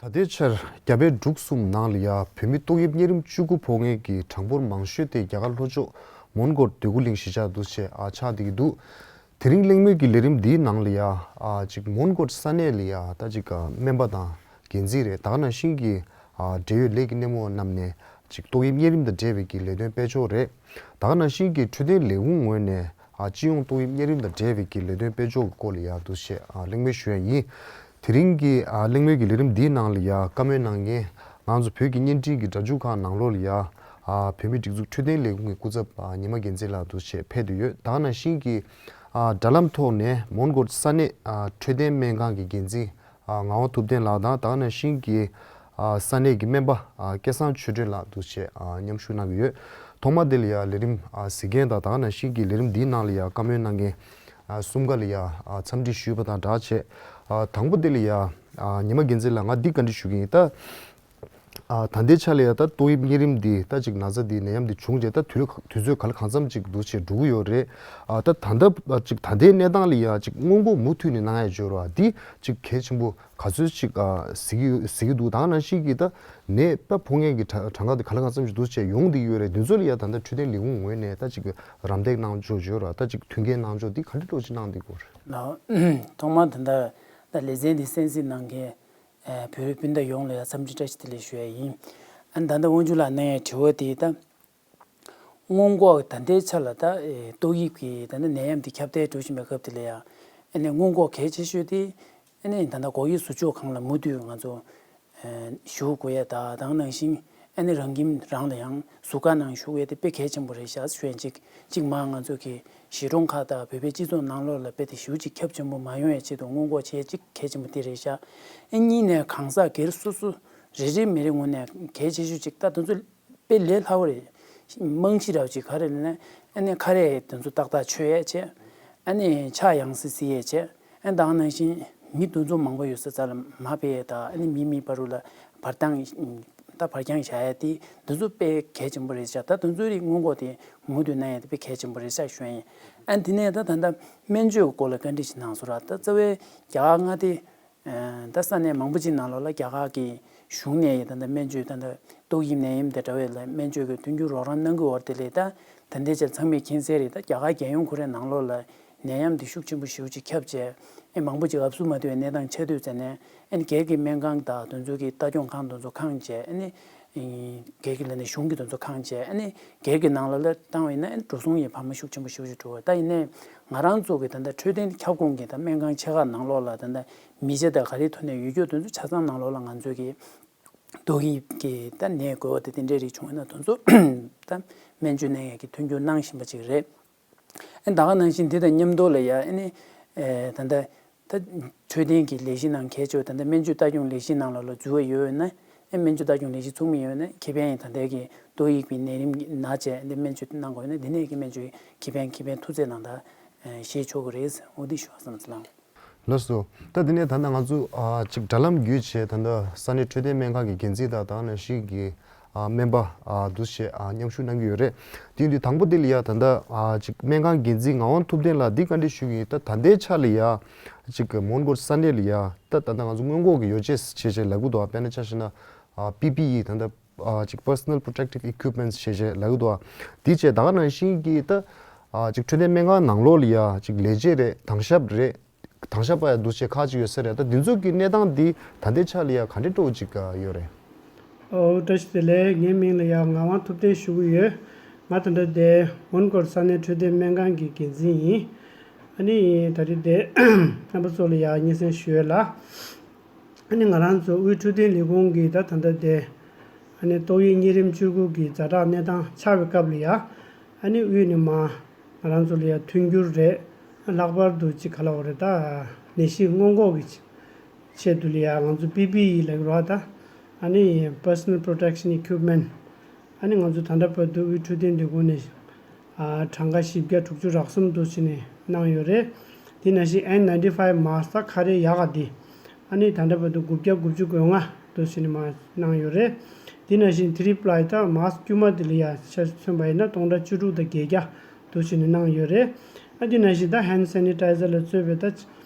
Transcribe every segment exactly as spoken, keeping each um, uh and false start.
ད་ལྟའི་ཆར་རྒྱ་བལ་འབྲུག་གསུམ་ནང་ལ་ཡ་བོད་མི་ཏོག་དབྱིབས་གཉན་རིམས་བཅུ་དགུ་ཕོག་མཁན་གྱི་གྲངས་འབོར་མང་ཤོས་དེ་རྒྱ་གར་ལྷོ་ཕྱོགས་མོན་གྷོ་འདོད་རྒུ་གླིང་གཞིས་ཆགས་འདུ་བྱས་ཨ་ཆགས་བསྡད་ཀྱི་འདུག་དེ་རིང་གླེང་མོལ་གྱི་ལས་རིམ་འདིའི་ནང་ལ་ཡ་ཨ་ཅིག་མོན་གྷོ་ས་གནས་ལ་ཡ་ད་ཅིག་ཨ་སྨན་པ་དང་འགན་འཛིན་རེད། ད་ག་ནང་བཞིན་གྱི་ཨ་འབྲེལ་ཡོད་ལས་ཀྱི་སྣེ་མོ་རྣམས་ནས་ཅིག་ཏོག་དབྱིབས་གཉན་རིམས་དང་འབྲེལ་བའི་གི་ལས་དོན་སྤེལ་ཕྱོགས་རེད། ད་ག་ནང་བཞིན་གྱི་འཕྲོད་བསྟེན་ལས་ཁུངས་ངོས་ནས་ཨ་སྤྱི་ཡོངས་ཏོག་དབྱིབས་གཉན་རིམས་དང་འབྲེལ་བའི་གི་ལས་དོན་སྤེལ་ཕྱོགས་ཀྱི་སྐོར་ལ་ཡ་འདུ་བྱས་ཨ་གླེང་མོལ་ཞུ་ཡ་ཡིན། དེ་རིང་གི་ཨ་གླེང་མོལ་གྱི་ལས་རིམ་འདིའི་ནང་ལ་ཡ་བཀའ་མོལ་གནང་མཁན་ང་ཚོ་བོད་ཀྱི་བརྙན་འཕྲིན་གྱི་སྒྲ་འཇུག་ཁང་ནང་ལོགས་ལ་ཡ་ཨ་བོད་མིའི་སྒྲིག་འཛུགས་འཕྲོད་བསྟེན་ལས་ཁུངས་ཀྱི་སྐུ་ཚབ་ཨ་ཉི་མ་རྒྱལ་མཚན་ལགས་འདུ་བྱས་ཕེབས་བསྡད་ཡོད། ད་ག་ནང་བཞིན་གྱི་ཨ་དྲ་ལམ་ཐོག་ནས་མོན་གྷོ་ས་གནས་ཨ་འཕྲོད་བསྟེན་སྨན་ཁང་གི་འགན་འཛིན་ཨ་ངག་དབང་ཐུབ་བསྟན་ལགས་དང་ད་ག་ནང་བཞིན་གྱི་ཨ་ས་གནས་ཀྱི་སྨན་པ་ཨ་སྐལ་བཟང་ཆོས་སྒྲོན་ལགས་འདུ་བྱས་ཨ་མཉམ་ཞུགས་གནང་གི་ཡོད། ཐོག་མ་དེ་ལ་ཡ་ལས་རིམ་ཨ་གཟིགས་མཁན་དང་ད་ག་ནང་བཞིན་གྱི་ལས་རིམ་འདིའི་ནང་ལ་ཡ་བཀའ་མོལ་གནང་མཁན་ཨ་གསུམ་ཀ་ལ་ཡ་ཨ་འཚམས་འདྲི་ཞུས་པ་དང་སྦྲགས་བྱས་ཨ་དང་པོ་དེ་ལ་ཡ་ཨ་ཉི་མ་རྒྱལ་མཚན་ལགས་ང་འདི་བཀའ་འདྲི་ཞུ་གི་ཡིན། ད་ཨ་ད་ལྟའི་ཆ་ལ་ཡ་ད་ཏོག་དབྱིབས་གཉན་རིམས་འདི་ད་ཅིག་ན་ཚ་འདི་ནད་ཡམས་འདི་བྱུང་རྗེས་ད་དུས་དུས་ཚོད་ག་ལ་གང་འཚམ་ཅིག་འདུ་བྱས་འགྲོ་གི་ཡོད་རེད། ཨ་ད་ད་ལྟ་ཨ་ཅིག་ད་ལྟའི་གནས་སྟངས་ལ་ཡ་ཅིག་སྔོན་འགོག་མུ་མཐུད་ནས་གནང་ཡ་བརྗོད་རོགས་འདི་ཅིག་གལ་ཆེན་པོ་ག་ཚོད་ཅིག་ཨ་གཟིགས་ཀྱི་གཟིགས་ཀྱི་འདུག་ད་ག་ནང་བཞིན་གྱི་ད་ནད་ད་ཕོག་མཁན་གྱི་གྲངས་གྲངས་ཀ་དེ་ག་ལ་གང་འཚམ་ཞིག་འདུ་བྱས་ཡོང་བསྡད་ཀྱི་ཡོད་རེད། འདི་ཚོ་ལ་ཡ་ད་ལྟ་འཕྲོད་བསྟེན་ལས་ཁུངས་ངོས་ནས་ད་ཅིག་རམ་འདེགས་གནང་ཕྱོགས་བརྗོད་ར་ད་ཅིག་མཐུན་རྐྱེན་གནང་ཕྱོགས་འདི་ག་འདྲ་འདྲ་ཅིག་གནང་བསྡད་ཀྱི་ཡོད་རེད། ལགས། ཐོག་མར་ད་ལྟ་ད་ལེ་ཚན་འདི་གསན་གཟིགས་གནང་མཁན་བོད་རིགས་སྤུན་ཟླ་ཡོངས་ལ་ཡ་འཚམས་འདྲི་བཀྲ་ཤིས་བདེ་ལེགས་ཞུ་ཡ་ཡིན། ཨ་ནི་ད་ལྟ་དབང་ཕྱུག་ལགས་གནང་ཡའི་དྲི་བ་དེ་ད་སྔོན་འགོག་ད་ལྟའི་ཆ་ལ་ད་ཏོག་དབྱིབས་ཀྱི་ད་ལྟ་ནད་ཡམས་འདི་ཁྱབ་གདལ་འགྲོ་བཞིན་པའི་སྐབས་དེ་ལ་ཡ་ཨ་ནི་སྔོན་འགོག་གལ་ཆེ་ཤོས་དེ་ཨ་ནི་ད་ལྟ་འགོག་དབྱེ་ཟུར་འཇོག་ཁང་ལ་མུ་མཐུད་ང་ཚོ་ཞུགས་དགོས་ཡ་ད་དང་ནང་བཞིན་ཨ་ནི་རང་ཁྱིམ་རང་ལ་ཡང་ཟུར་བཀག་ནང་ཞུགས་ཡ་དེ་དཔེ་གལ་ཆེན་པོ་རེད་ཤག་ཞུ་ཡ་གཅིག་གཅིག་མ་ང་ཚོ་གི་གཞིས་གྲོང་ཁག་དང་བོད་པའི་སྤྱི་ཚོགས་ནང་ལོགས་ལ་དཔེ་དེ་ཞེ་པོ་ཅིག་ཁྱབ་ཆེན་པོ་མ་ཡོང་ཡ་ཆེད་དུ་སྔོན་འགོག་བྱེད་ཡ་གཅིག་གལ་ཆེན་པོ་དེ་རེད་ཤག་ཨ་གཉིས་ནས་གང་ཟག་སྒེར་སོ་སོ་རེ་རེ་མི་རེ་ངོས་ནས་གལ་ཆེ་ཤོས་གཅིག་ད་དེ་ཚོ་དཔེ་ལས་སླ་བོ་རེད། རྨང་གཞི་འདྲ་བོ་ཅིག་ག་རེ་ལབ་ན་ཨ་ནི་ཁ་རས་དེ་ཚོ་ཏག་ཏག་མཆོད་ཡ་བྱས། ཨ་ནི་ཕྱག་ཡང་སེ་བསིལ་ཡ་བྱས། ཨ་ནི་དེ་ནང་བཞིན་མི་དེ་ཚོ་མང་པོ་ཡོད་ས་ས་ལ་མ་ཕེབས་ཡ་ད་ཨ་ནི་མི་མི་བར་དུ་ལ་བར་སྟོང་ད་བར་རྐྱང་བཞག་ཡ་དེ་འདི་ཚོ་དཔེ་གལ་ཆེན་པོ་རེད་ཤག་ད་དེ་ཚོའི་རིགས་སྔོན་འགོག་དེ་མུ་མཐུད་གནང་ཡ་དེ་དཔེ་གལ་ཆེན་པོ་རེད་ཤག་ཞུ་ཡ་ཡིན། ཨ་ནི་དེ་ནས་ད་ད་ལྟ་སྨན་བཅོས་ཀྱི་སྐོར་ལ་བཀའ་འདྲི་ཞིག་གནང་སོང་ར། ད་རྩ་བའི་རྒྱ་གར་མངའ་སྡེ་ད་ས་གནས་མང་པོ་ཅིག་ནང་ལོགས་ལ་རྒྱ་གར་གྱི་གཞུང་ནས་ད་ལྟ་སྨན་བཅོས་ད་ལྟ་ཏོག་དབྱིབས་ནད་ཡམས་དང་འདྲ་བའི་ལ་སྨན་བཅོས་ཀྱི་མཐུན་འགྱུར་རོགས་རམ་གནང་གི་ཡོད་རེད། དེ་ལས་ད་ད་ལྟའི་ཆར་ཚང་མས་མཁྱེན་གསལ་རེད། ད་རྒྱ་གར་རྒྱལ་ཡོངས་ཁོ་རའི་ནང་ལོགས་ལ་ནད་ཡམས་འདི་ཤུགས་ཆེན་པོ་ཞེ་པོ་ཅིག་ཁྱབ་བྱས་ཨེ་མང་པོ་ཅིག་ཨབ་སུ་མ་ཐུབ་པའི་གནས་སྟངས་ཆགས་དུས་ཙ་ནས་ཨེ་ནི་སྒེར་གྱི་སྨན་ཁང་དང་དེ་ཚོ་གི་ལྟ་སྐྱོང་ཁང་དེ་ཚོ་ཁེངས་བྱས་ཨེ་ནི་སྒེར་གྱི་ལས་ནས་གཞུང་གི་དེ་ཚོ་ཁེངས་བྱས་ཨ་ནི་སྒེར་གྱི་ནང་ལ་ལ་བཏང་བ་ཡིན་ན་ཨ་ནི་འགྲོ་སོང་ཡི་འཕར་མ་ཤུགས་ཆེན་པོ་ཤུགས་ཆེ་འགྲོ་བ། ད་ཡིན་ནའི་ང་རང་ཚོ་གི་ད་ལྟ་འཕྲོད་བསྟེན་ཁྱབ་ཁོངས་ཀྱི་ད་སྨན་ཁང་ཆེ་ཁག་ནང་ལོགས་ལ་ད་ལྟ་མི་ཚེ་ད་ག་རེ་ཐོག་ནས་ཡོད་རྒྱུ་དེ་ཚོ་ཆ་ཚང་ནང་ལོགས་ལ་ང་ཚོ་གི་ཏོག་དབྱིབས་ཀྱི་ད་ནད་འགོས་པ་དེ་དེ་འདྲའི་རིགས་བྱུང་ཡོད་ན་དེ་ཚོ་ད་སྨན་བཅོས་གནང་ཡས་ཀྱི་མཐུན་འགྱུར་གནང་བཞིན་པ་ཅིག་རེད། ཨ་ནི་ད་ག་ནང་བཞིན་དེ་དང་མཉམ་དུ་ལ་ཡ་ཨ་ནི་ཨེ་ད་ལྟ་ད་འཕྲོད་བསྟེན་གྱི་ལས་གཞི་ནང་གལ་ཆེ་བ་ད་ལྟ་སྨན་བཅོས་ལྟ་སྐྱོང་ལས་གཞི་ནང་ལ་ལ་འཛུལ་བ་ཡོད་ན་ཨེ་སྨན་བཅོས་ལྟ་སྐྱོང་ལས་གཞི་ཚུགས་མི་ཡོད་ན་ཁེ་ཕན་ཡིན་ད་ལྟའི་གི་ཏོག་དབྱིབས་ཀྱི་ནད་རིམས་ཀྱི་ན་བྱས་ཨ་ནི་སྨན་བཅོས་གནང་དགོས་ན་འདི་ནས་ཀྱི་སྨན་བཅོས་ཁེ་ཕན་ཁེ་ཕན་ཐུགས་ཚད་ནང་ད་ཨེ་བཞེས་ཆོག་གི་རེད། འོ་འདི་ཞུ་བ་བསམ་སོང་། ལགས་སོ། ད་དེ་ནས་ད་ལྟ་ང་ཚོ་ཨ་ཅིག་དྲ་ལམ་བརྒྱུད་བྱས་ད་ལྟ་ས་གནས་འཕྲོད་བསྟེན་སྨན་ཁང་གི་འགན་འཛིན་དང་ད་ག་ནང་བཞིན་གྱི་ཨ་སྨན་པ་ཨ་འདུ་བྱས་ཨ་མཉམ་ཞུགས་གནང་གི་ཡོད་རེད། དེ་ཡིན་དུས་དང་པོ་དེ་ལ་ཡ་ད་ལྟ་ཨ་ཅིག་སྨན་ཁང་འགན་འཛིན་ངག་དབང་ཐུབ་བསྟན་ལགས་འདི་བཀའ་འདྲི་ཞུ་གི་ཡིན། ད་ད་ལྟའི་ཆ་ལ་ཡ་ཅིག་མོན་གྷོ་ས་གནས་ལ་ཡ་ད་ད་ལྟ་ང་ཚོ་སྔོན་འགོག་གི་ཡོ་བྱད་བྱས་བྱས་ལབ་གི་འདུག་དཔེར་ན་ཆ་བཞག་ན་ཨ་པི་པི་ཨི་ད་ལྟ་ཨ་ཅིག་Personal Protective Equipments་བྱས་བྱས་ལབ་གི་འདུག་དེ་བྱས་ད་ག་ནང་བཞིན་གྱི་ད་ཨ་ཅིག་འཕྲོད་བསྟེན་སྨན་ཁང་ནང་ལོགས་ལ་ཡ་ཅིག་ལས་བྱེད་རེད། དྭང་ཞབས་རེད། དྭང་ཞབས་པ་ཡང་འདུ་བྱེད་ཁག་ཅིག་ཡོད་ས་རེད། ད་འདི་ཚོ་གི་གནས་སྟངས་འདི་ད་ལྟའི་ཆ་ལ་ཡང་ག་འདྲའི་སྤྲོ་བོ་ཅིག་ཡོད་རེད། ཨོ་བཀྲ་ཤིས་བདེ་ལེགས། ངའི་མིང་ལ་ཡང་ངག་དབང་ཐུབ་བསྟན་ཞུ་གི་ཡོད། ང་ད་ལྟ་དེ་མོན་གྷོ་ས་གནས་འཕྲོད་བསྟེན་སྨན་ཁང་གི་འགན་འཛིན་ཡིན། ཨ་ནི་ད་རེས་དེ་རྣམ་པ་ཚོ་ལ་ཡང་སྙན་སེང་ཞུ་ཡོད་ལ། ཨ་ནི་ང་རང་ཚོ་དབུས་འཕྲོད་བསྟེན་ལས་ཁུངས་ཀྱི་ད་ད་ལྟ་དེ་ཨ་ནི་ཏོག་དབྱིབས་གཉན་རིམས་བཅུ་དགུ་གི་ཛ་དྲག་གནས་སྟངས་ཆགས་པའི་སྐབས་ལ་ཡང་ཨ་ནི་དབུས་ནས་མ་ང་རང་ཚོ་ལ་ཡང་མཐུན་འགྱུར་རེད། ལྷག་པར་དུ་ཅིག་ག་ལབ་དགོས་རེད། ད་ནད་གཞི་སྔོན་འགོག་གི་ཆེད་དུ་ལ་ཡང་ང་ཚོ་པི་པི་ཨི་ལབ་ཀྱི་རེད་བ། ད་ཨ་ནི་Personal Protection Equipment་ཨ་ནི་ང་ཚོ་ད་ལྟ་བར་དུ་དབུས་འཕྲོད་བསྟེན་ལས་ཁུངས་ནས་ཨ་གྲངས་ཀ་བཞི་བརྒྱ་དྲུག་ཅུ་རག་གསུམ་དུ་ཕྱིན་ནས་གནང་ཡོད་རེད། དེ་ནང་བཞིན་ཨེན་ནའིན་ཊི་ཕའིབ་མཱསི་ད་ཁ་རས་ཡག་ག་དེ་ཨ་ནི་ད་ལྟ་བར་དུ་དགུ་བརྒྱ་དགུ་བཅུ་གོ་ལྔ་དུ་ཕྱིན་ནས་མ་གནང་ཡོད་རེད། དེ་ནང་བཞིན་ཐི་རི་པི་ལ་ཨའི་ད་མཱསི་དཀྱུས་མ་དེ་ལ་ཡ་ཆ་མཚོན་པ་ཡིན་ན་སྟོང་ཕྲག་བཅུ་དྲུག་དང་བརྒྱད་བརྒྱ་དུ་ཕྱིན་ནས་གནང་ཡོད་རེད། ཨ་དེ་ནང་བཞིན་ད་ཧེན་ཌི་སེ་ནི་ཊའི་ཛར་ལ་གཙོས་པའི་ད་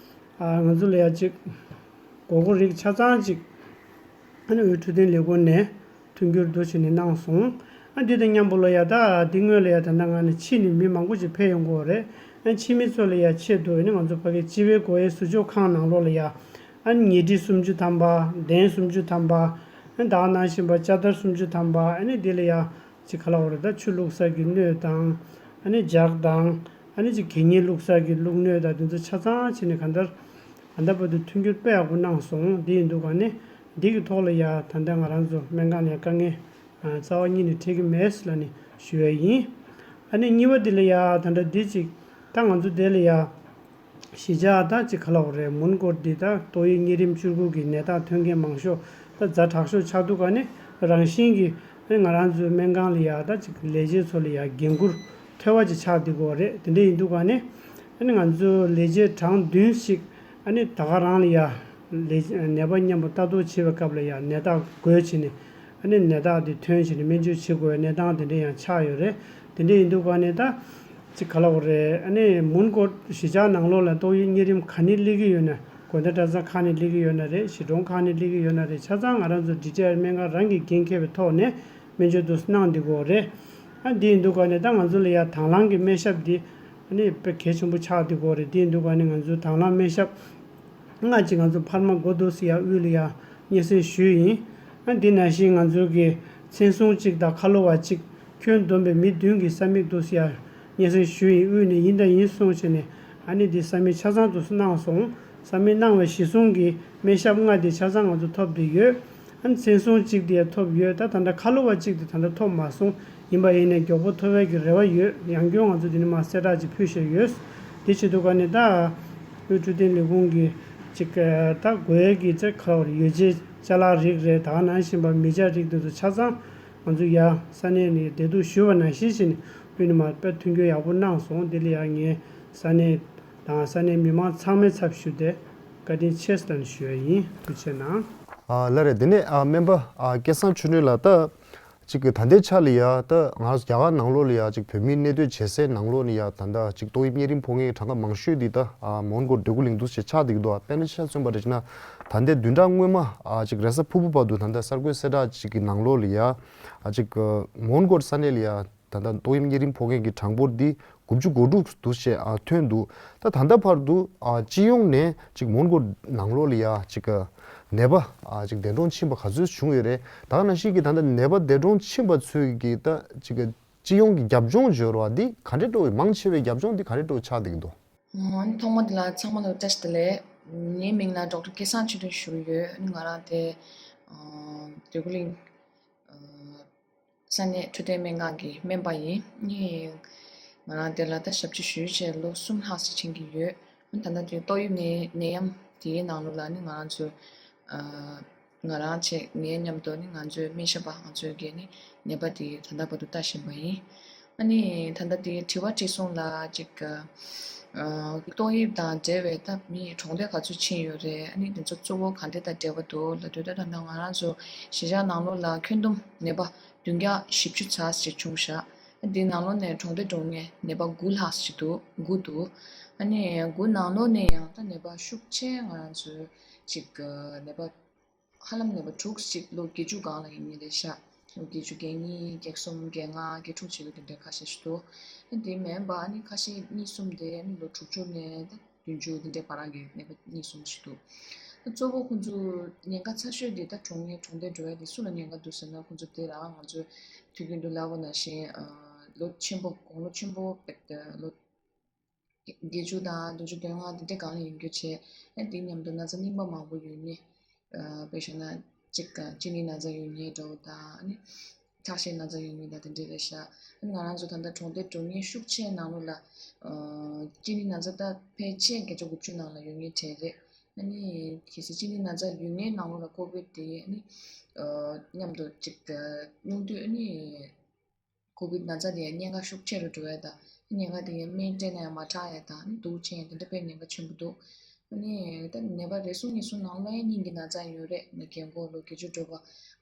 ཨ་ང་ཚོ་ལ་ཡ་ཅིག་སྒོར་སྒོར་རིགས་ཆ་ཚང་ཅིག་ ཨ་ནི་དབུས་འཕྲོད་བསྟེན་ལས་ཁུངས་ནས་མཐུན་འགྱུར་དུ་བྱས་ནས་གནང་སོང་། ཨ་འདི་དང་མཉམ་པོ་ལ་ཡ་ད་འདི་སྔོན་ལ་ཡ་ད་ལྟ་ང་ནི་ཕྱི་ནས་མི་མང་པོ་ཞིག་ཕེབས་ཡོང་གི་ཡོད་རེད། ཨ་ཕྱི་མི་ཚོ་ལ་ཡ་ཆེད་དུ་ཨ་ནི་ང་ཚོ་ཕ་གི་སྤྱི་བའི་སྒོ་དབྱེ་ཟུར་འཇོག་ཁང་ནང་ལོགས་ལ་ཡ་ཨ་ནི་ཉལ་ཁྲི་སུམ་ཅུ་ཐམ་པ། གདན་སུམ་ཅུ་ཐམ་པ། ཨ་ནི་ད་ག་ནང་བཞིན་པ་ལྕགས་དར་སུམ་ཅུ་ཐམ་པ། ཨ་ནི་འདི་ལ་ཡ་ཅིག་ག་ལ་འོ་རེད། ད་ཆུ་བླུགས་ས་གི་སྣོད་དང་། ཨ་ནི་ལྗགས་དང་། ཨ་ནི་ཅིག་གད་སྙིགས་བླུགས་ས་གི་བླུགས་སྣོད་དང་དེ་ཚོ་ཆ་ཚང་བྱས་ནས་གང་ལྟར་ད་ལྟ་བར་དུ་མཐུན་འགྱུར་དཔེ་ཡག་པོ་གནང་སོང་། འདི་ཡིན་དུས་ག་ནི་འདི་གི་ཐོག་ལ་ཡ་ད་ལྟ་ང་རང་ཚོ་སྨན་ཁང་ནས་དཀའ་ངལ་རྩ་བ་ཉིད་ནས་འཕྲད་ཀྱི་མེད་ལབ་ནས་ཞུ་ཡ་ཡིན། ཨ་ནི་གཉིས་པ་འདི་ལ་ཡ་ད་ལྟ་འདི་ཅིག་ད་ང་ཚོ་འདི་ལ་ཡ། གཞིས་ཆགས་ད་ཅིག་ག་ལ་འོ་རེད། མོན་གྷོ་འདི་ད་ཏོག་དབྱིབས་གཉན་རིམས་བཅུ་དགུ་གི་ནད་རྟགས་ཐོན་མཁན་མང་ཤོས་ད་ཛ་དྲག་ཤོས་ཆགས་འདུག་ག་ནི་རང་བཞིན་གྱི་ཨ་ནི་ང་རང་ཚོའི་སྨན་ཁང་ལ་ཡ་ད་ཅིག་ལས་བྱེད་ཚོ་ལ་ཡ་འགན་འཁུར་ཐོལ་པ་ཅིག་ཆགས་བསྡད་ཀྱི་ཡོད་རེད། དེ་འདྲ་ཡིན་དུས་ག་ནི་ཨ་ནི་ང་ཚོ་ལས་བྱེད་གྲངས་བདུན་ཞིག་ཨ་ནི་ད་ག་རང་ལ་ཡ་ལས་ནད་པ་མཉམ་པོ་ལྟ་རྟོག་བྱེད་པའི་སྐབས་ལ་ཡ་ནད་རྟགས་འགོས་བྱས་ནས་ཨ་ནི་ནད་རྟགས་དེ་ཐོན་བྱས་ནས་སྨན་བཅོས་བྱེད་དགོས་པའི་གནས་སྟངས་དེ་འདྲ་ཡང་ཆགས་ཡོད་རེད། དེ་འདྲ་ཡིན་དུས་ག་ནི་ད། ཅིག་ག་ལ་འོ་རེད། ཨ་ནི་མོན་གྷོ་གཞིས་ཆགས་ནང་ལོགས་ལ་ཏོག་དབྱིབས་གཉན་རིམས་ག་ནས་སླེབས་ཀྱི་ཡོད་ན། དགོན་སྡེ་གྲྭ་ཚང་ཁག་ནས་སླེབས་ཀྱི་ཡོད་ན་རེད། གཞིས་གྲོང་ཁག་ནས་སླེབས་ཀྱི་ཡོད་ན་རེད། ཆ་ཚང་ང་རང་ཚོ་ཌི་ཊི་ཨར་སྨན་ཁང་རང་གིས་འགན་འཁྱེར་བའི་ཐོག་ནས་སྨན་བཅོས་དུ་གནང་བསྡད་ཀྱི་ཡོད་རེད། ཨ་འདི་ཡིན་དུས་ག་ནས་ད་ང་ཚོ་ལ་ཡ་དང་བླངས་ཀྱི་སྨན་ཞབས་འདི་ཨ་ནི་དཔེ་གལ་ཆེན་པོ་ཆགས་བསྡད་ཀྱི་ཡོད་རེད། འདི་ཡིན་དུས་ག་ནས་ང་ཚོའི་དང་བླངས་སྨན་ཞབས་སྔ་ཅིག་ང་ཚོ་འཕར་མ་མགོ་འདོགས་སི་ཡ་དབུས་ལ་ཡ་སྙན་སེང་ཞུས་ཡིན། ཨ་འདི་ནང་བཞིན་ང་ཚོ་གི་མཚན་སྲུང་གཅིག་དང་ཁ་ལོ་བ་གཅིག་ཁྱོན་བསྡོམས་པའི་མི་བདུན་གྱི་ས་མིག་འདུག་སེ་ཡར་སྙན་སེང་ཞུས་ཡིན། དབུས་ནས་ཡིན་དང་ཡིན་གསུངས་བྱས་ནས་ཨ་ནི་འདི་ས་མིག་ཆ་ཚང་འདུག་སེ་གནང་སོང་། ས་མིག་གནང་བའི་གཞི་བཟུང་གི་སྨན་ཞབས་ལྔ་དེ་ཆ་ཚང་ང་ཚོ་ཐོབ་བསྡད་ཡོད། ཨ་ནི་མཚན་སྲུང་གཅིག་དེ་ཡང་ཐོབ་ཡོད། ད་ད་ལྟ་ཁ་ལོ་བ་གཅིག་དེ་ད་ལྟ་ཐོབ་མ་སོང་། ཡིན་པ་ཡིན་ནས་མགྱོགས་པོ་ཐོབ་ཡས་ཀྱི་རེ་བ་ཡོད། ཡང་སྐྱོན་ང་ཚོ་འདི་ནས་མར་གསལ་བསྒྲགས་ཅིག་ཕུལ་བཞིན་ཡོད། འདི་བྱེད་དུས་ག་ནས་ད་དབུས་འཕྲོད་བསྟེན་ལས་ཁུངས་ཀྱི་ཅིག་ད་དགོས་ཡས་ཀྱི་ཚེ་ཁ་ལོ་བ་ཡོ་བྱད་ཅ་ལག་རིགས་རེད། ད་ག་ནང་བཞིན་པ་མི་ཆ་རིགས་དེ་ཚོ་ཆ་ཚང་། ང་ཚོ་ཡ་ས་གནས་ནས་བདེ་སྡུག་ཞུས་པ་ནང་བཞིན་བྱས་ནས་དབུས་ནས་མར་དཔེ་མཐུན་འགྱུར་ཡག་པོ་གནང་སོང་། དེ་ལ་ཡ་ངས་ས་གནས་དང་ས་གནས་མི་མང་ཚང་མའི་ཚབ་ཞུས་ཏེ་བཀའ་དྲིན་ཆེ་ཟེར་ནས་ཞུ་ཡ་ཡིན། ཐུགས་རྗེ་ཆེ་གནང་། ཨ་ལགས་རེད། དེ་ནས་ཨ་སྨན་པ་ཨ་སྐལ་བཟང་ཆོས་སྒྲོན་ལགས། ད་ཅིག་གི་ད་ལྟའི་ཆ་ལ་ཡ་ད་ང་རྒྱ་གར་ནང་ལོགས་ལ་ཡ་ཅིག་བོད་མིའི་གནས་སྡོད་བྱེད་སའི་ནང་ལོགས་ནས་ཡ་ད་ལྟ་ཅིག་ཏོག་དབྱིབས་གཉན་རིམས་ཕོག་མཁན་གྱི་གྲངས་ཀ་མང་ཤོས་འདི་ད་ཨ་མོན་གྷོ་འདོད་རྒུ་གླིང་འདུག་སེ་ཆགས་བསྡད་ཀྱི་འདུག་ཨ་དཔེར་ན་ཆ་མཚོན་པ་རེད་ཅེ་ན། ད་ལྟའི་བདུན་ཕྲག་སྔོན་མ་ཨ་ཅིག་རེས་གཟའ་ཕུར་བུ་བར་དུ་ད་ལྟ་གསར་འགོད་གསལ་བསྒྲགས་ཅིག་གི་ནང་ལོགས་ལ་ཡ་ཨ་ཅིག་མོན་གྷོ་ས་གནས་ལ་ཡ་ད་ལྟ་ཏོག་དབྱིབས་གཉན་རིམས་ཕོག་མཁན་གྱི་གྲངས་འབོར་འདི་དགུ་བཅུ་གོ་དྲུག་འདུག་སེ་ཨ་ཐོན་འདུག་ད་ད་ལྟ་བར་དུ་ཨ་སྤྱི་ཡོངས་ནས་ཅིག་མོན་གྷོ་ནང་ལོགས་ལ་ཡ་ཅིག་ནད་པ་ཨ་ཅིག་འདས་གྲོངས་ཕྱིན་པ་ག་ཚོད་བྱུང་ཡོད་རེད། ད་ག་ནང་བཞིན་གྱི་ད་ལྟ་ནད་པ་འདས་གྲོངས་ཕྱིན་པ་ཚོས་ཀྱི་ད་ཅིག་སྤྱི་ཡོངས་ཀྱི་རྒྱབ་ལྗོངས་འབྱོར་བ་འདི་ག་འདྲས་འགྲོ། མང་ཆེ་བའི་རྒྱབ་ལྗོངས་འདི་ག་འདྲས་འགྲོ་ཆགས་བསྡད་ཀྱི་འདུག་ཨ་ནི་ཐོག་མ་དེ་ལ་ཚང་མ་ལ་བཀྲ་ཤིས་བདེ་ལེགས། ངའི་མིང་ལ་ཌོག་ཊར་སྐལ་བཟང་ཆོས་སྒྲོན་ཞུ་གི་ཡོད། ཨ་ནི་ང་རང་དེ་ཨ་འདོད་རྒུ་གླིང་ཨ་ས་གནས་འཕྲོད་བསྟེན་སྨན་ཁང་གི་སྨན་པ་ཡིན། ཨ་ནི་ང་རང་དེ་ལ་ད་ཞབས་ཕྱི་ཞུས་བྱས་ལོ་གསུམ་ལྷག་ཙམ་ཕྱིན་གྱི་ཡོད། ཨ་ནི་ད་ལྟ་དེ་ཏོག་དབྱིབས་ནད་ནད་ཡམས་དེའི་ནང་ལོགས་ལ་ཨ་ནི་ང་རང་ཚོ་ཨ་ང་རང་བྱས་ངའི་མཉམ་དུ་ནི་ང་ཚོའི་སྨན་ཞབས་པ་ང་ཚོས་ཀྱིས་ནི་ནད་པ་དེ་ད་ལྟ་བར་དུ་ལྟ་བཞིན་པ་ཡིན། ཨ་ནི་ད་ལྟ་དེ་དྲི་བ་དྲི་སོང་ལ་ཅིག་ཨ་ཏོག་དབྱིབས་དང་འབྲེལ་བའི་ད་མི་གྲོངས་འདས་ག་ཚོད་ཕྱིན་ཡོད་རེད། ཨ་ནི་དེ་ཚོ་གཙོ་བོ་ག་འདྲ་དང་འབྲེལ་བ་འདུག་ལབ་དུས་ད་ད་ལྟ་ང་རང་ཚོ་གཞིས་ཆགས་ནང་ལོགས་ལ་ཁྱོན་བསྡོམས་ནད་པ་བདུན་བརྒྱ་བཞི་བཅུ་ཙམ་ཞིག་བྱུང་ཤག་ཨ་དེ་ནང་ལོགས་ནས་གྲོངས་འདས་འགྲོ་མཁན་ནད་པ་དགུ་ལྷག་ཞིག་འདུག་དགུ་འདུག་ཨ་ནི་དགུ་ནང་ལོགས་ནས་ཡང་ད་ནད་པ་ཤུགས་ཆེ་ང་རང་ཚོའི་ཅིག་ནད་པ་ཧ་ལམ་ནད་པ་དྲུག་ཅིག་ལོ་བརྒྱད་ཅུ་སྒང་ལ་ཡིན་ངེས་རེད་ཤག་ལོ་བརྒྱད་ཅུ་གྱ་གཉིས་གྱ་གསུམ་གྱ་ལྔ་གྱ་དྲུག་བྱས་པའི་དེ་འདྲའི་ཁ་ཤས་ཤིག་འདུག་ཨ་དེ་མིན་པ་ཨ་ནི་ཁ་ཤས་གཉིས་གསུམ་དེ་ཨ་ནི་ལོ་དྲུག་ཅུ་ནས་ད་བདུན་ཅུ་དེ་འདྲའི་བར་གྱི་ནད་པ་གཉིས་གསུམ་ཞིག་འདུག་ད་གཙོ་བོ་ཁོང་ཚོ་ཉེན་ཁ་ཚ་ཤོས་དེ་ད་གྲོངས་ངེས་གྲོངས་འདས་འགྲོ་ཡ་དེ་སུ་ལ་ཉེན་ཁ་འདུག་ཟེར་ན། ཁོང་ཚོ་དེ་ལ་ང་ཚོས་དུས་རྒྱུན་དུ་ལབ་པ་ནང་བཞིན་ལོ་ཆེན་པོ་དགུང་ལོ་ཆེན་པོ་ལོ་བརྒྱད་ཅུ་དང་བདུན་ཅུ་དོན་ལྔ་དེ་འདྲའི་སྒང་ལ་ཡོང་རྒྱུ་བྱས། ཨ་དེ་མཉམ་དུ་ན་ཚ་རྙིང་པ་མང་པོ་ཡོད་ངེས། ཨ་དཔེ་བཞག་ན་གཅིག་གཅིན་སྙི་ན་ཚ་ཡོད་ངེས་འདྲ་བོ་དང་ཨ་ནི་ཁྲག་ཤེད་ན་ཚ་ཡོད་ངེས་དང་དེ་འདྲ་རེད་ཤག་ཨ་ནི་ང་རང་ཚོ་ད་ལྟ་གྲོངས་འདས་འགྲོ་མཁན་ཤུགས་ཆེ་ནང་ལོགས་ལ་ཨ་གཅིན་སྙི་ན་ཚ་ད་ཕལ་ཆེར་བརྒྱ་ཆ་དགུ་བཅུ་ནང་ལ་ཡོད་ངེས་གྲས་རེད། ཨ་ནི་གལ་སྲིད་གཅིན་སྙི་ན་ཚ་ཡོད་མཁན་ནང་ལོགས་ལ་ཀོ་བིད་དེ་ཨ་ནི་ཨ་མཉམ་དུ་གཅིག་ཨ་ཉུང་དུས་ཨ་ནི། ཀོ་བིད་ན་ཚ་དེ་ཡང་ཉེན་ཁ་ཤུགས་ཆེ་རུ་འགྲོ་ཡ་དང་ཉེན་ཁ་དེ་ཡང་སྨན་སྤྲད་ན་ཡང་མ་དྲག་ཡ་དང་ནི་སྡུག་ཅན་དེ་འདྲ་དཔེ་ཉེན་ཁ་ཆེན་པོ་འདུག་ཨ་ནི་ད་ནད་པ་རེ་ཟུང་ཉེ་ཟུང་ནང་ལོགས་ཡང་སྙིང་གི་ན་ཚ་ཡོད་རེད། ང་རྒན་གོག་ལོ་བརྒྱད་ཅུ་འགྲོ་བ་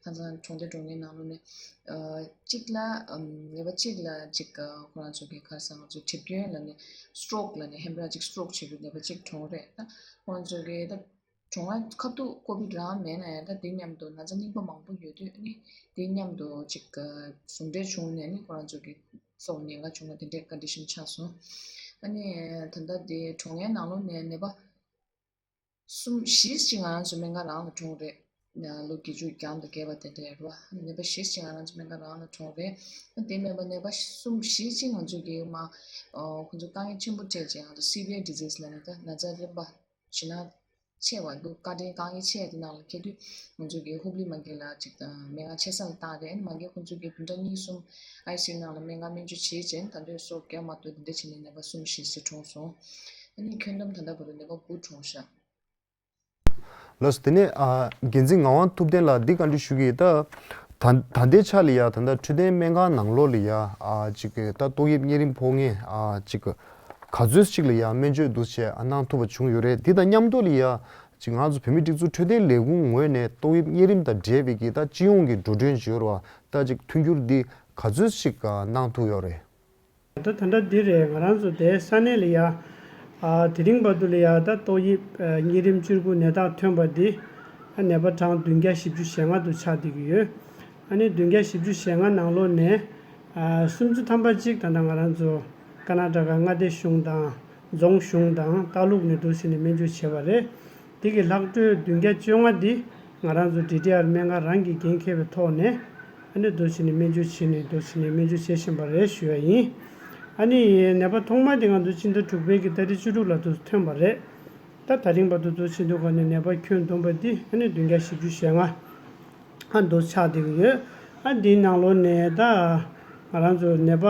ཁ་སང་གྲོངས་འདས་འགྲོ་མཁན་ནང་ལོགས་ནས་ཨ་གཅིག་ལ་ཨམ་ནད་པ་གཅིག་ལ་གཅིག་ཨ་ཁོ་རང་ཚོ་གི་ཁ་སང་ང་ཚོ་གྲིབ་སྐྱོན་ལབ་ནས་སི་ཊོག་ལབ་ནས་ཧེམ་ར་གཅིག་སི་ཊོག་བྱེད་དུས་ནད་པ་གཅིག་གྲོངས་རེད། ད་ཁོ་རང་ཚོ་གི་ད། གྲོང་བ་ཁ་ཐུག་ཀོ་བིད་རང་མེད་ན་ཡང་ད་དེ་མཉམ་དུ་ན་ཚ་རྙིང་པ་མང་པོ་ཡོད་དུས་ནི་དེ་མཉམ་དུ་ཅིག་ཟུང་འབྲེལ་བྱུང་ནས་ནི་ཁོ་རང་ཚོ་གི་སྲོག་ཉེན་ཁ་བྱུང་བ་དེ་འདྲའི་ཀོན་ཌི་ཤན་ཆགས་སོང་། ཨ་ནི་ད་ལྟ་དེ་གྲོང་ངན་ནང་ལོགས་ནས་ནད་པ་གསུམ་བཞི་ཅིག་ང་རང་ཚོ་སྨན་ཁང་རང་ལ་གྲོངས་རེད། ལོ་བརྒྱད་ཅུ་གྱ་གྲངས་དང་བརྒལ་བ་དེ་འདྲ་རེད་བ། ནད་པ་བཞི་ཅིག་ང་རང་ཚོ་སྨན་ཁང་རང་ལ་གྲོངས་རེད། དེ་མིན་པ་ནད་པ་གསུམ་བཞི་ཅིག་ང་ཚོ་གི་མ་ཁོ་ཚོ་དཀའ་ངལ་ཆེན་པོ་འཕྲད་ཅིང་ང་ཚོ་སི་བི་ཨར་ཌི་ཟི་ཟི་ལབ་ནས་ད་ན་ཚ་རིམ་པ་ཇེ་ན་ཆེ་བ་འདུག་བཀའ་དྲིན་དཀའ་ངལ་ཆེ་དེ་ནང་ལ་འཁེལ་དུས་ང་ཚོ་གི་ཧུབ་ལི་མ་གི་ལ་ཅིག་དང་སྨན་ཁང་ཆེ་ས་ལ་བཏང་རེད། ཨ་ནི་མ་གི་ཁོ་ཚོ་གི་བདུན་ཕྲག་གཉིས་གསུམ་ཨའི་སི་ཡུ་ནང་ལ་སྨན་ཁང་སྨན་བཅོས་བྱེད་ཅིང་ད་དུང་སྲོག་བསྐྱབས་མ་ཐུབ་དེ་འདྲ་བྱས་ནས་ནད་པ་གསུམ་བཞི་ཅིག་གྲོངས་སོང་། ཨ་ནི་ཁྱོན་བསྡོམས་ད་ལྟ་བར་དུ་ནད་པ་དགུ་གྲོངས་ཤག་ལགས་སོ། དེ་ནས་ཨ་འགན་འཛིན་ངག་དབང་ཐུབ་བསྟན་ལགས་འདི་བཀའ་འདྲི་ཞུ་གི་ཡིན། ད་ད་ད་ལྟའི་ཆ་ལ་ཡ་ད་ལྟ་འཕྲོད་བསྟེན་སྨན་ཁང་ནང་ལོགས་ལ་ཡ་ཨ་ཅིག་ད་ཏོག་དབྱིབས་གཉན་རིམས་ཕོག་མཁན་ཨ་ཅིག་ག་ཚོད་ཅིག་ལ་ཡ་སྨན་བཅོས་འདུག་བྱས་ཨ་གནང་ཐུབ་པ་བྱུང་ཡོད་རེད། འདི་དང་མཉམ་དུ་ལ་ཡ་ཅིག་ང་ཚོ་བོད་མིའི་སྒྲིག་འཛུགས་འཕྲོད་བསྟེན་ལས་ཁུངས་ངོས་ནས་ཏོག་དབྱིབས་གཉན་རིམས་དང་འབྲེལ་བའི་གི་ད་སྤྱི་ཡོངས་ཀྱི་འགྲོ་གྲོན་ཅིག་ཡོད་རེད་བ། ད་ཅིག་མཐུན་འགྱུར་འདི་ག་ཚོད་ཅིག་ག་གནང་ཐུབ་ཡོད་རེད། ད་ད་ལྟ་འདི་རེད། ང་རང་ཚོ་དེ་ས་གནས་ལ་ཡ་ཨ་དེ་རིང་བར་དུ་ལ་ཡ་ད་ཏོག་དབྱིབས་ཨ་གཉན་རིམས་བཅུ་དགུ་ནད་རྟགས་ཐོན་པ་འདི་ཨ་ནད་པ་གྲངས་བདུན་བརྒྱ་བཞི་བཅུ་ཞེ་ལྔ་དུ་ཆགས་བསྡད་ཀྱི་ཡོད། ཨ་ནི་བདུན་བརྒྱ་བཞི་བཅུ་ཞེ་ལྔ་ནང་ལོགས་ནས་ཨ་སུམ་ཅུ་ཐམ་པ་གཅིག་ད་ལྟ་ང་རང་ཚོ་ཀར་ན་ཊ་ཀ་མངའ་སྡེ་གཞུང་དང་རྫོང་གཞུང་དང་ལྟ་ལུགས་ནས་འདུག་ཟེར་ནས་སྨན་བཅོས་བྱས་པ་རེད། དེ་གི་ལྷག་འཕྲོས་བདུན་བརྒྱ་བཅོ་ལྔ་འདི་ང་རང་ཚོ་ཌི་ཊི་ཨར་སྨན་ཁང་རང་གིས་འགན་འཁྱེར་བའི་ཐོག་ནས་ཨ་ནི་འདུག་བྱས་ནས་སྨན་བཅོས་བྱས་ནས་འདུག་བྱས་ནས་སྨན་བཅོས་བྱེད་བཞིན་པ་རེད་ཞུ་ཡ་ཡིན། ཨ་ནི་ནད་པ་ཐོག་མ་དེ་ང་ཚོ་ཕྱི་ཟླ་དྲུག་པའི་གི་ཏ་རིག་བཅུ་དྲུག་ལ་འདུག་ཐོན་པ་རེད། ད་ད་རིང་བར་དུ་འདུག་ཕྱི་ཟླ་གོང་ནས་ནད་པ་ཁྱོན་བསྡོམས་པ་འདི་ཨ་ནི་བདུན་བརྒྱ་བཞི་བཅུ་ཞེ་ལྔ་ཨ་འདུག་ཆགས་བསྡད་ཀྱི་ཡོད། ཨ་འདིའི་ནང་ལོགས་ནས་ད་ང་རང་ཚོ་ནད་པ་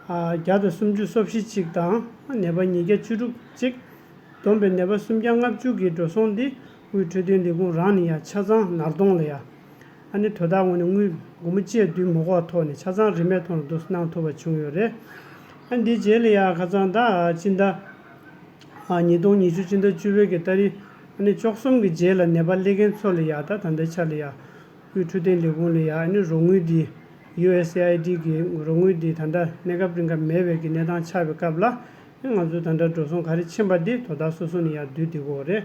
ཨ་བརྒྱ་དང་སུམ་ཅུ་སོ་བཞི་གཅིག་དང་ནད་པ་ཉིས་བརྒྱ་བཅུ་དྲུག་གཅིག་བསྡོམས་པའི་ནད་པ་སུམ་བརྒྱ་ལྔ་བཅུ་གི་འགྲོ་སོང་འདི་དབུས་འཕྲོད་བསྟེན་ལས་ཁུངས་རང་ནས་ཡང་ཆ་ཚང་ནར་གདོང་ལ་ཡ་ཨ་ནི་དོ་བདག་ངོས་ནས་དངུལ་སྒོར་མོ་གཅིག་བསྡུ་མ་དགོས་པའི་ཐོག་ནས་ཆ་ཚང་རིན་མེད་ཐོག་ནས་འདུག་གནང་ཐུབ་པ་བྱུང་ཡོད་རེད། ཨ་འདིའི་རྗེས་ལ་ཡ་ཁ་སང་ད་སྤྱི་ཟླ་ཨ་ཉིས་སྟོང་ཉི་ཤུ་སྤྱི་ཟླ་བཅུ་པའི་གི་ཏ་རིག་ཨ་ནི་བཅུ་གསུམ་གི་རྗེས་ལ་ནད་པ་སླེབས་མཁན་ཚོ་ལ་ཡ་ད་ད་ལྟའི་ཆ་ལ་ཡ་དབུས་འཕྲོད་བསྟེན་ལས་ཁུངས་ལ་ཡ་ཨ་ནི་རོགས་དངུལ་འདི་ཡུ་ཨེས་ཨེ་ཨའི་ཌི་གི་རོགས་དངུལ་འདི་ད་ལྟ་གནས་སྐབས་རིང་ག་མེད་པའི་གི་གནས་སྟངས་ཆགས་པའི་སྐབས་ལ་ཨ་ང་ཚོ་ད་ལྟ་འགྲོ་སོང་ག་རེ་ཕྱིན་པ་འདི་དོ་བདག་སོ་སོ་ནས་ཡ་བསྡུ་བསྡད་ཀྱི་ཡོད་རེད།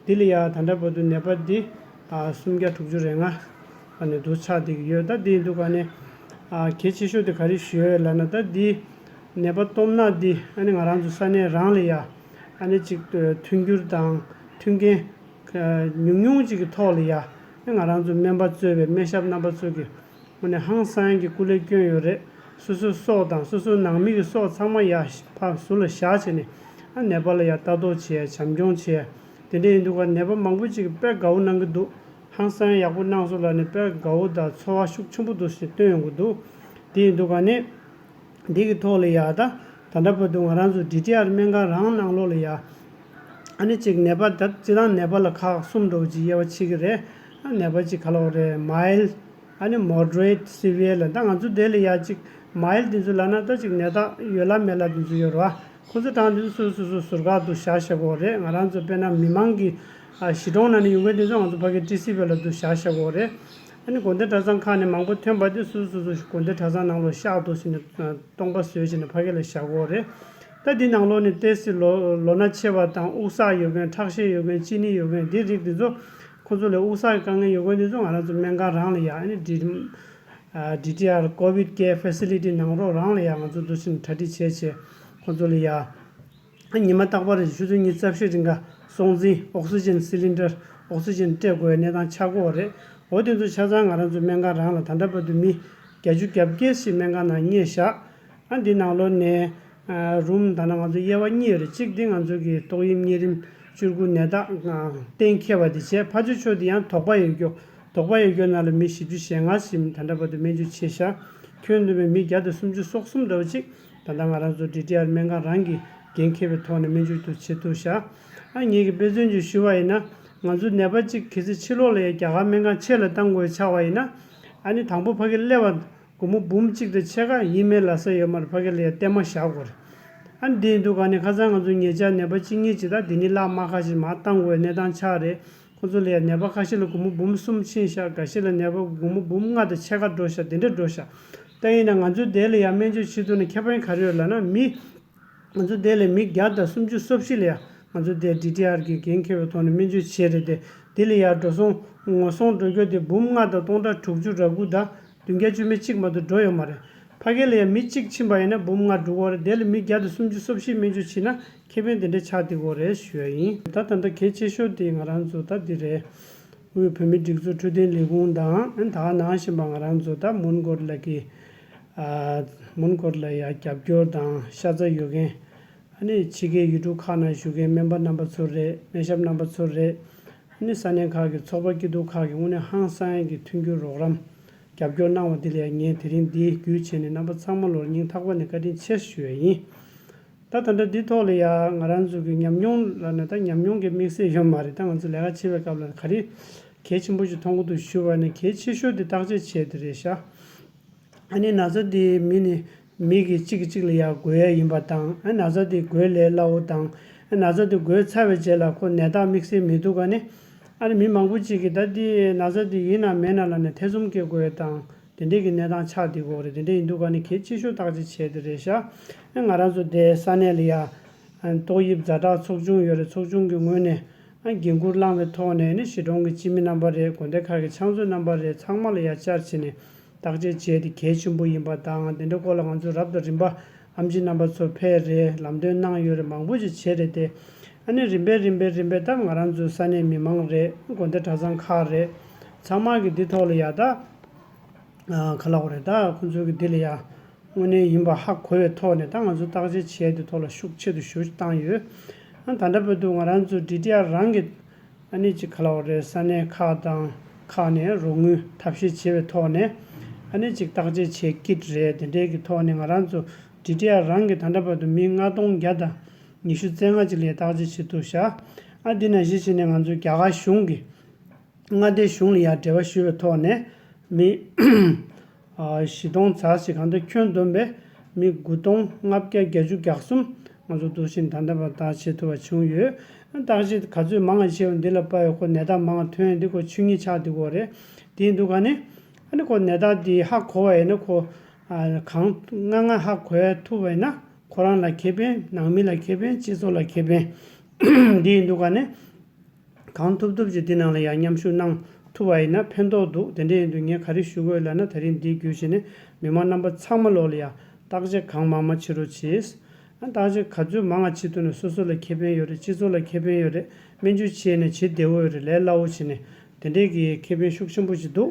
འདི་ལ་ཡ་ད་ལྟ་བར་དུ་ནད་པ་འདི་ཨ་སུམ་བརྒྱ་དྲུག་ཅུ་རེ་ལྔ་ཨ་ནི་འདུག་ཆགས་བསྡད་ཀྱི་ཡོད། ད་འདི་ཡིན་དུས་ག་ནས་ཨ་གལ་ཆེ་ཤོས་དེ་ག་རེ་ཞུ་ཡོད་ལབ་ན་ད་འདི་ནད་པ་སྟོབས་ན་འདི་ཨ་ནི་ང་རང་ཚོ་ས་གནས་རང་ལ་ཡ་ཨ་ནི་ཅིག་མཐུན་འགྱུར་དང་མཐུན་རྐྱེན་ཉུང་ཉུང་ཅིག་གི་ཐོག་ལ་ཡ་ཨ་ང་རང་ཚོ་སྨན་པ་གཙོས་པའི་སྨན་ཞབས་རྣམ་པ་ཚོ་གིས་དངོས་གནས་ཧང་སང་གི་སྐུ་ལས་བསྐྱོན་ཡོད་རེད། སོ་སོའི་སྲོག་དང་སོ་སོའི་ནང་མི་གི་སྲོག་ཚང་མ་ཡ་ཕར་ཟུར་ལ་བཞག་བྱས་ནས་ཨ་ནད་པ་ལ་ཡ་ལྟ་རྟོག་བྱས་བྱམས་སྐྱོང་བྱས་དེ་འདྲ་ཡིན་དུས་ཀ་ནད་པ་མང་པོ་ཅིག་གིས་དཔེ་དགའ་བོ་གནང་གི་འདུག་ཧང་སང་ཡག་པོ་གནང་སོང་ལབ་ནས་དཔེ་དགའ་བོ་དང་ཚོར་བ་ཤུགས་ཆེན་པོ་འདུག་ཞེས་བཏོན་ཡོང་གི་འདུག་དེ་ཡིན་དུས་ཀ་ནས་འདི་གི་ཐོག་ལ་ཡ་ད་ད་ལྟ་བར་དུ་ང་རང་ཚོ་ཌི་ཊི་ཨར་སྨན་ཁང་རང་ནང་ལོགས་ལ་ཡ་ཨ་ནི་ཅིག་ནད་པ་ད་སྤྱིར་བཏང་ནད་པ་ལ་ཁག་གསུམ་འདྲ་བོ་ཅིག་དབྱེ་བ་ཕྱེ་གི་རེད། ཨ་ནད་པ་ཅིག་ག་ལབ་དགོས་རེད། མའིལ་ཨ་ནི་མོ་ཌི་རེཊ་སི་བི་ཡར་ལ་ད་ང་ཚོ་དེ་ལ་ཡ་ཅིག་མའིལ་དེ་ཚོ་ལབ་ན་ད་ཅིག་ནད་རྟགས་ཡོད་ལ་མེད་ལ་དེ་ཚོ་ཡོད་རེད་བ། ཁོ་ཚོ་གྲངས་དེ་ཚོ་སོ་སོ་སོ་ཟུར་བཀག་ཏུ་བཞག་བཞག་དགོས་རེད། ང་རང་ཚོ་དཔེར་ན་མི་མང་གི་ཨ་གཞིས་གྲོང་ནང་ནས་ཡོང་མཁན་དེ་ཚོ་ང་ཚོ་ཕ་གི་ཊི་སི་བི་ལ་དུ་བཞག་བཞག་དགོས་རེད། ཨ་ནི་དགོན་སྡེ་གྲྭ་ཚང་ཁག་ནས་མང་པོ་ཐོན་པ་དེ་སོ་སོ་སོ་སོ་དགོན་སྡེ་གྲྭ་ཚང་ནང་ལོགས་བཞག་འདུག་ཟེར་ནས་སྟོང་པ་བཟོས་བྱས་ནས་ཕ་གི་ལ་བཞག་དགོས་རེད། ད་འདི་ནང་ལོགས་ནས་ཏོག་ཙམ་ལོ་ལོ་ན་ཆེ་བ་དང་དབུགས་བསགས་ཡོད་མཁན་ཁྲག་ཤེད་ཡོད་མཁན་གཅིན་སྙི་ཡོད་མཁན་འདི་རིགས་འདི་ཚོ་ཁོ་ཚོ་ལ་དབུགས་བསགས་ཀྱི་དཀའ་ངལ་ཡོད་མཁན་འདི་ཚོ་ང་རང་ཚོ་སྨན་ཁང་རང་ལ་ཡ་ཨ་ནི་ཌི་ཨ་ཌི་ཊི་ཨར་ཀོ་བིཌ་ཀེར་ཕེ་སི་ལི་ཊི་ནང་རོགས་རང་ལ་ཡ་ང་ཚོ་འདུག་ཕྱིན་གྲ་སྒྲིག་བྱས་བྱས་ཁོ་ཚོ་ལ་ཡ་ཨ་ཉི་མ་རྟག་པར་ཆུ་ཚོད་ཉི་ཤུ་རྩ་བཞི་རིང་ག་སྲོག་འཛིན་ཨོག་སི་ཇན་སི་ལིན་ཌར་ཨོག་སི་ཇན་སྤྲད་དགོས་པའི་གནས་སྟངས་ཆགས་ཀྱི་ཡོད་རེད། འོ་དེ་ཚོ་ཆ་ཚང་ང་རང་ཚོ་སྨན་ཁང་རང་ལ་ད་ལྟ་བར་དུ་མི་བརྒྱད་ཅུ་གྱ་བརྒྱད་ཞིག་སྨན་ཁང་ནང་རྙེད་བཞག་ཨ་འདི་ནང་ལོགས་ནས་ཨ་རུམ་ད་ནང་ང་ཚོ་དབྱེ་བ་གཉིས་ཡོད་རེད། གཅིག་འདི་ང་ཚོ་གི་ཏོག་དབྱིབས་གཉན་རིམས་བཅུ་དགུ་ནད་རྟགས་གཏན་འཁེལ་བ་འདི་བྱས། ཕར་ཕྱོགས་ཕྱོགས་འདི་ཡང་དོགས་པ་ཡོད་རྒྱུ། དོགས་པ་ཡོད་རྒྱུ་ནང་ལ་མི་བཞི་བཅུ་ཞེ་ལྔ་ཞིག་ད་ལྟ་བར་དུ་སྨན་བཅོས་བྱས་ཤག་ཁྱོན་བསྡོམས་པའི་མི་བརྒྱ་དང་སུམ་ཅུ་སོ་གསུམ་འདྲ་བོ་ཅིག་ད་ལྟ་ང་རང་ཚོ་ཌི་ཊི་ཨར་སྨན་ཁང་རང་གི་འགན་འཁྱེར་བའི་ཐོག་ནས་སྨན་བཅོས་དུ་བྱེད་ཐུབ་ཤག་ཨ་ངེད་ཀྱི་དཔེ་མཚོན་གྱིས་ཞུ་བ་ཡིན་ན་ང་ཚོ་ནད་པ་གཅིག་གལ་སྲིད་ཕྱི་ལོགས་ལ་ཡ་རྒྱ་གར་སྨན་ཁང་ཆེ་ལ་བཏང་དགོས་ཆགས་པ་ཡིན་ན་ཨ་ནི་དང་པོ་ཕ་གི་སླེབས་པ། སྒོར་མོ་འབུམ་གཅིག་དང་ཕྱེད་ཀ་ཡིན་མིན་ལབ་ས་ཡོད་མ་རེད། ཕ་གི་ལ་ཡ་གཏན་མ་བཞག་དགོས་རེད། ཨ་ནི་དེ་ཡིན་དུས་ག་ནས་ཁ་སང་ང་ཚོ་ཉེ་ཆར་ནད་པ་གཅིག་གཉིས་ཅིག་ད་དེ་ནི་ལག་དམར་ཁ་ཤས་མར་བཏང་དགོས་གནས་སྟངས་ཆགས་རེད། ཁོ་ཚོ་ལ་ཡ་ནད་པ་ཁ་ཤས་ལ་སྒོར་མོ་འབུམ་གསུམ་ཕྱིན་ཤག་འགའ་ཤས་ལ་ནད་པ་སྒོར་མོ་འབུམ་ལྔ་དང་ཕྱེད་ཀ་འགྲོ་ཤག་དེ་འདྲ་འགྲོ་ཤག་ད་ཡིན་ན་ང་ཚོའི་དེ་ལ་ཡ་སྨན་བཅོས་བྱེད་ཐུབ་ན་ཁྱད་པར་ག་རེ་ཡོད་ལབ་ན་མི། ང་ཚོ་དེ་ལས་མི་བརྒྱ་དང་སུམ་ཅུ་སོ་བཞི་ལ་ཡ་ ང་ཚོ་དེ་ཌི་ཊི་ཨར་གི་འགན་འཁྱེར་བའི་ཐོག་ནས་སྨན་བཅོས་བྱས་རེད་དེ། དེ་ལ་ཡང་འགྲོ་སོང་ངོ་སོང་འགྲོ་རྒྱུ་དེ་འབུམ་ལྔ་དང་སྟོང་ཕྲག་དྲུག་ཅུ་རེ་དགུ་དང་བདུན་བརྒྱ་བཅུ་མེད་གཅིག་མ་གཏོགས་འགྲོ་ཡོད་མ་རེད། ཕ་གི་ལ་ཡང་མི་གཅིག་ཕྱིན་པ་ཡིན་ན་འབུམ་ལྔ་འགྲོ་གི་རེད། དེ་ལ་མི་བརྒྱ་དང་སུམ་ཅུ་སོ་བཞི་སྨན་བཅོས་བྱས་ན་ཁེ་ཕན་དེ་འདྲ་ཆགས་བསྡད་ཀྱི་ཡོད་རེད་ཞུ་ཡ་ཡིན། ད་ད་ལྟ་གལ་ཆེ་ཤོས་དེ་ང་རང་ཚོ་ད་འདི་རེད། དབུས་བོད་མིའི་སྒྲིག་འཛུགས་འཕྲོད་བསྟེན་ལས་ཁུངས་དང་ད་ག་ནང་བཞིན་པ་ང་རང་ཚོ་ད་མོན་གྷོ་ལ་གི་ཨ་མོན་གྷོ་ལ་ཡ་རྒྱབ་སྐྱོར་དང་ཤ་ཚ་ཡོད་མཁན། ཨ་ནི་ཕྱི་རྒྱལ་ཡུལ་གྲུ་ཁག་ནང་བཞུགས་མཁན་སྨན་པ་རྣམ་པ་ཚོ་རེད། སྨན་ཞབས་རྣམ་པ་ཚོ་རེད། ཨ་ནི་ས་གནས་ཁག་གི་ཚོགས་པ་སྐྱིད་སྡུག་ཁག་གི་དངོས་གནས་ཧང་སང་ཡག་གི་མཐུན་འགྱུར་རོགས་རམ་རྒྱབ་སྐྱོར་གནང་བ་འདི་ལ་ཡང་ངས་དེ་རིང་འདིའི་བརྒྱུད་བྱས་ནས་རྣམ་པ་ཚང་མ་ལོར་སྙིང་ཐག་པ་ནས་བཀའ་དྲིན་ཆེ་ཞུ་ཡ་ཡིན། ད་ད་ལྟ་འདི་ཐོག་ལ་ཡང་ང་རང་ཚོ་གི་ཉམས་མྱོང་ལ་ནི་ད་ཉམས་མྱོང་གི་དམིགས་བསལ་ཡོད་མ་རེད། ད་ང་ཚོ་ལས་ཀ་བྱེད་པའི་སྐབས་ལ་ག་རེ་གལ་ཆེན་པོ་ཞིག་མཐོང་གི་འདུག་ཞུ་བ་ནི་གལ་ཆེ་ཤོས་དེ་བརྟག་དཔྱད་བྱས་དེ་རེད་ཤག་ཨ་ནི་ན་ཚ་དེ་མི་ནི་མི་གི་གཅིག་གིས་གཅིག་ལ་ཡང་འགོས་ཡ་ཡིན་པ་དང་། ཨ་ན་ཚ་དེ་འགོས་ལས་སླ་བོ་དང་། ཨ་ན་ཚ་དེ་འགོས་ཚར་བའི་རྗེས་ལ་ཁོ་ནད་རྟགས་དམིགས་བསལ་མི་འདུག་ག་ནི། ཨ་ནི་མི་མང་པོ་ཅིག་གིས་ད་དེ་ན་ཚ་དེ་ཡིན་ན་མེད་ན་ལབ་ནས་ཐེ་ཚོམ་སྐྱེ་དགོས་དང་དེ་འདྲས་ཀྱི་གནས་སྟངས་ཆགས་བསྡད་ཀྱི་ཡོད་རེད། དེ་འདྲས་ཡིན་དུས་ག་ནི་གལ་ཆེ་ཤོས་བརྟག་དཔྱད་བྱས་དེ་རེད་ཤག་ཨ་ང་རང་ཚོ་དེ་ས་གནས་ལ་ཡ་ཨ་ཏོག་དབྱིབས་ཛ་དྲག་ཚོགས་ཆུང་ཡོད་རེད། ཚོགས་ཆུང་གི་ངོས་ནས་ཨ་འགན་འཁུར་བླངས་པའི་ཐོག་ནས་ནི་གཞིས་གྲོང་གི་སྤྱི་མི་རྣམ་པ་རེད། དགོན་སྡེ་ཁག་གི་ཕྱག་མཛོད་རྣམ་པ་རེད། ཚང་མ་ལ་ཡ་བཅར་བྱས་ནས་བརྟག་དཔྱད་བྱས་ཏེ་གལ་ཆེན་པོ་ཡིན་པ་དང་། དེ་འདྲའི་སྐོར་ལ་ང་ཚོས་རབ་དང་རིམ་པ་ཨེམ་ཆི་རྣམ་པ་ཚོ་ཕེབས་རེད། ལམ་སྟོན་གནང་ཡོད་རེད། མང་པོ་ཞིག་བྱས་རེད་དེ། ཨ་ནི་རིམ་པས་རིམ་པས་རིམ་པས་ད་ང་རང་ཚོའི་ས་གནས་མི་མང་རེད། དགོན་སྡེ་གྲྭ་ཚང་ཁག་རེད། ཚང་མ་གི་འདི་ཐོག་ལ་ཡ་ད་ཨ་ག་ལབ་དགོས་རེད། ད་ཁོང་ཚོའི་གི་འདི་ལ་ཡ་དངོས་གནས་ཡིན་པ་ཧ་གོ་བའི་ཐོག་ནས་ད་ང་ཚོ་བརྟག་དཔྱད་བྱས་དེ་ཐོག་ལ་ཤུགས་ཆེ་རུ་ཞུ་བཏང་ཡོད། ཨ་ད་ལྟ་བར་དུ་ང་རང་ཚོ་ཌི་ཊི་ཨར་རང་གི་ཨ་ནི་ཅིག་ག་ལབ་དགོས་རེད། ས་གནས་ཁག་དང་ཁག་ནས་རོགས་དངུལ་ཐབས་ཤེས་བྱས་པའི་ཐོག་ནས་ཨ་ནི་ཅིག་བརྟག་དཔྱད་བྱས་ཀྱི་རེད། དེ་འདྲའི་གི་ཐོག་ནས་ང་རང་ཚོ་ཌི་ཊི་ཨར་རང་གི་ད་ལྟ་བར་དུ་མི་ལྔ་སྟོང་བརྒྱ་དང་ཉི་ཤུ་རྩ་ལྔ་ཅིག་ལ་བརྟག་དཔྱད་བྱེད་ཐུབ་ཤག་ཨ་འདི་ནང་བཞིན་བྱས་ནས་ང་ཚོ་རྒྱ་གར་གཞུང་གི་མངའ་སྡེ་གཞུང་ལ་ཡང་འབྲེལ་བ་ཞུས་པའི་ཐོག་ནས་མི་ཨ་བཞི་སྟོང་ཙམ་ཞིག་གང་ལྟར་ཁྱོན་བསྡོམས་པས་མི་དགུ་སྟོང་ལྔ་བརྒྱ་བརྒྱད་ཅུ་གྱ་གསུམ་ང་ཚོ་འདུག་བཞིན་ད་ལྟ་བར་བརྟག་བྱེད་ཐུབ་པ་བྱུང་ཡོད། བརྟག་དཔྱད་ག་ཚོད་མང་བ་བྱས་པ་འདི་ལ་དཔག་ཡོད། ཁོ་ནད་རྟགས་མང་བ་ཐོན་ཡ་འདི་ཁོ་ཆོས་ཉིད་ཆགས་བསྡད་ཀྱི་ཡོད་རེད། དེ་ཡིན་དུས་ག་ནས་ཨ་ནི་ཁོ་ནད་རྟགས་འདི་ཧ་གོ་བ་ཡིན་ན་ཁོ་ཨ་གང་སྔ་སྔ་ཧ་གོ་ཡ་ཐུབ་པ་ཡིན་ན་ཁོ་རང་ལ་ཁེ་ཕན། ནང་མི་ལ་ཁེ་ཕན། སྤྱི་ཚོགས་ལ་ཁེ་ཕན། འདི་ཡིན་དུས་ག་ནས་གང་ཐུབ་ཐུབ་ཀྱིས་འདི་ནང་ལ་ཡང་མཉམ་ཞུགས་གནང་ཐུབ་པ་ཡིན་ན་ཕན་ཐོགས་འདུག་དེ་འདྲ་ཡིན་དུས་ངས་ག་རེ་ཞུ་དགོས་ལབ་ན། ད་རིང་འདི་བརྒྱུད་བྱས་ནས་མི་མང་རྣམ་པ་ཚང་མ་ལོག་ལ་ཡང་བརྟག་དཔྱད་གང་མང་མང་བྱེད་རོགས་གྱིས། ཨ་བརྟག་དཔྱད་ག་ཚོད་མང་བ་བྱེད་ཐུབ་ན་སོ་སོ་ལ་ཁེ་ཕན་ཡོད་རེད། སྤྱི་ཚོགས་ལ་ཁེ་ཕན་ཡོད་རེད། སྨན་བཅོས་བྱས་ནས་བྱེད་བདེ་བོ་ཡོད་རེད། ལས་སླ་བོ་བྱས་ནས་དེ་འདྲས་ཀྱི་ཁེ་ཕན་ཤུགས་ཆེན་པོ་ཞིག་འདུག་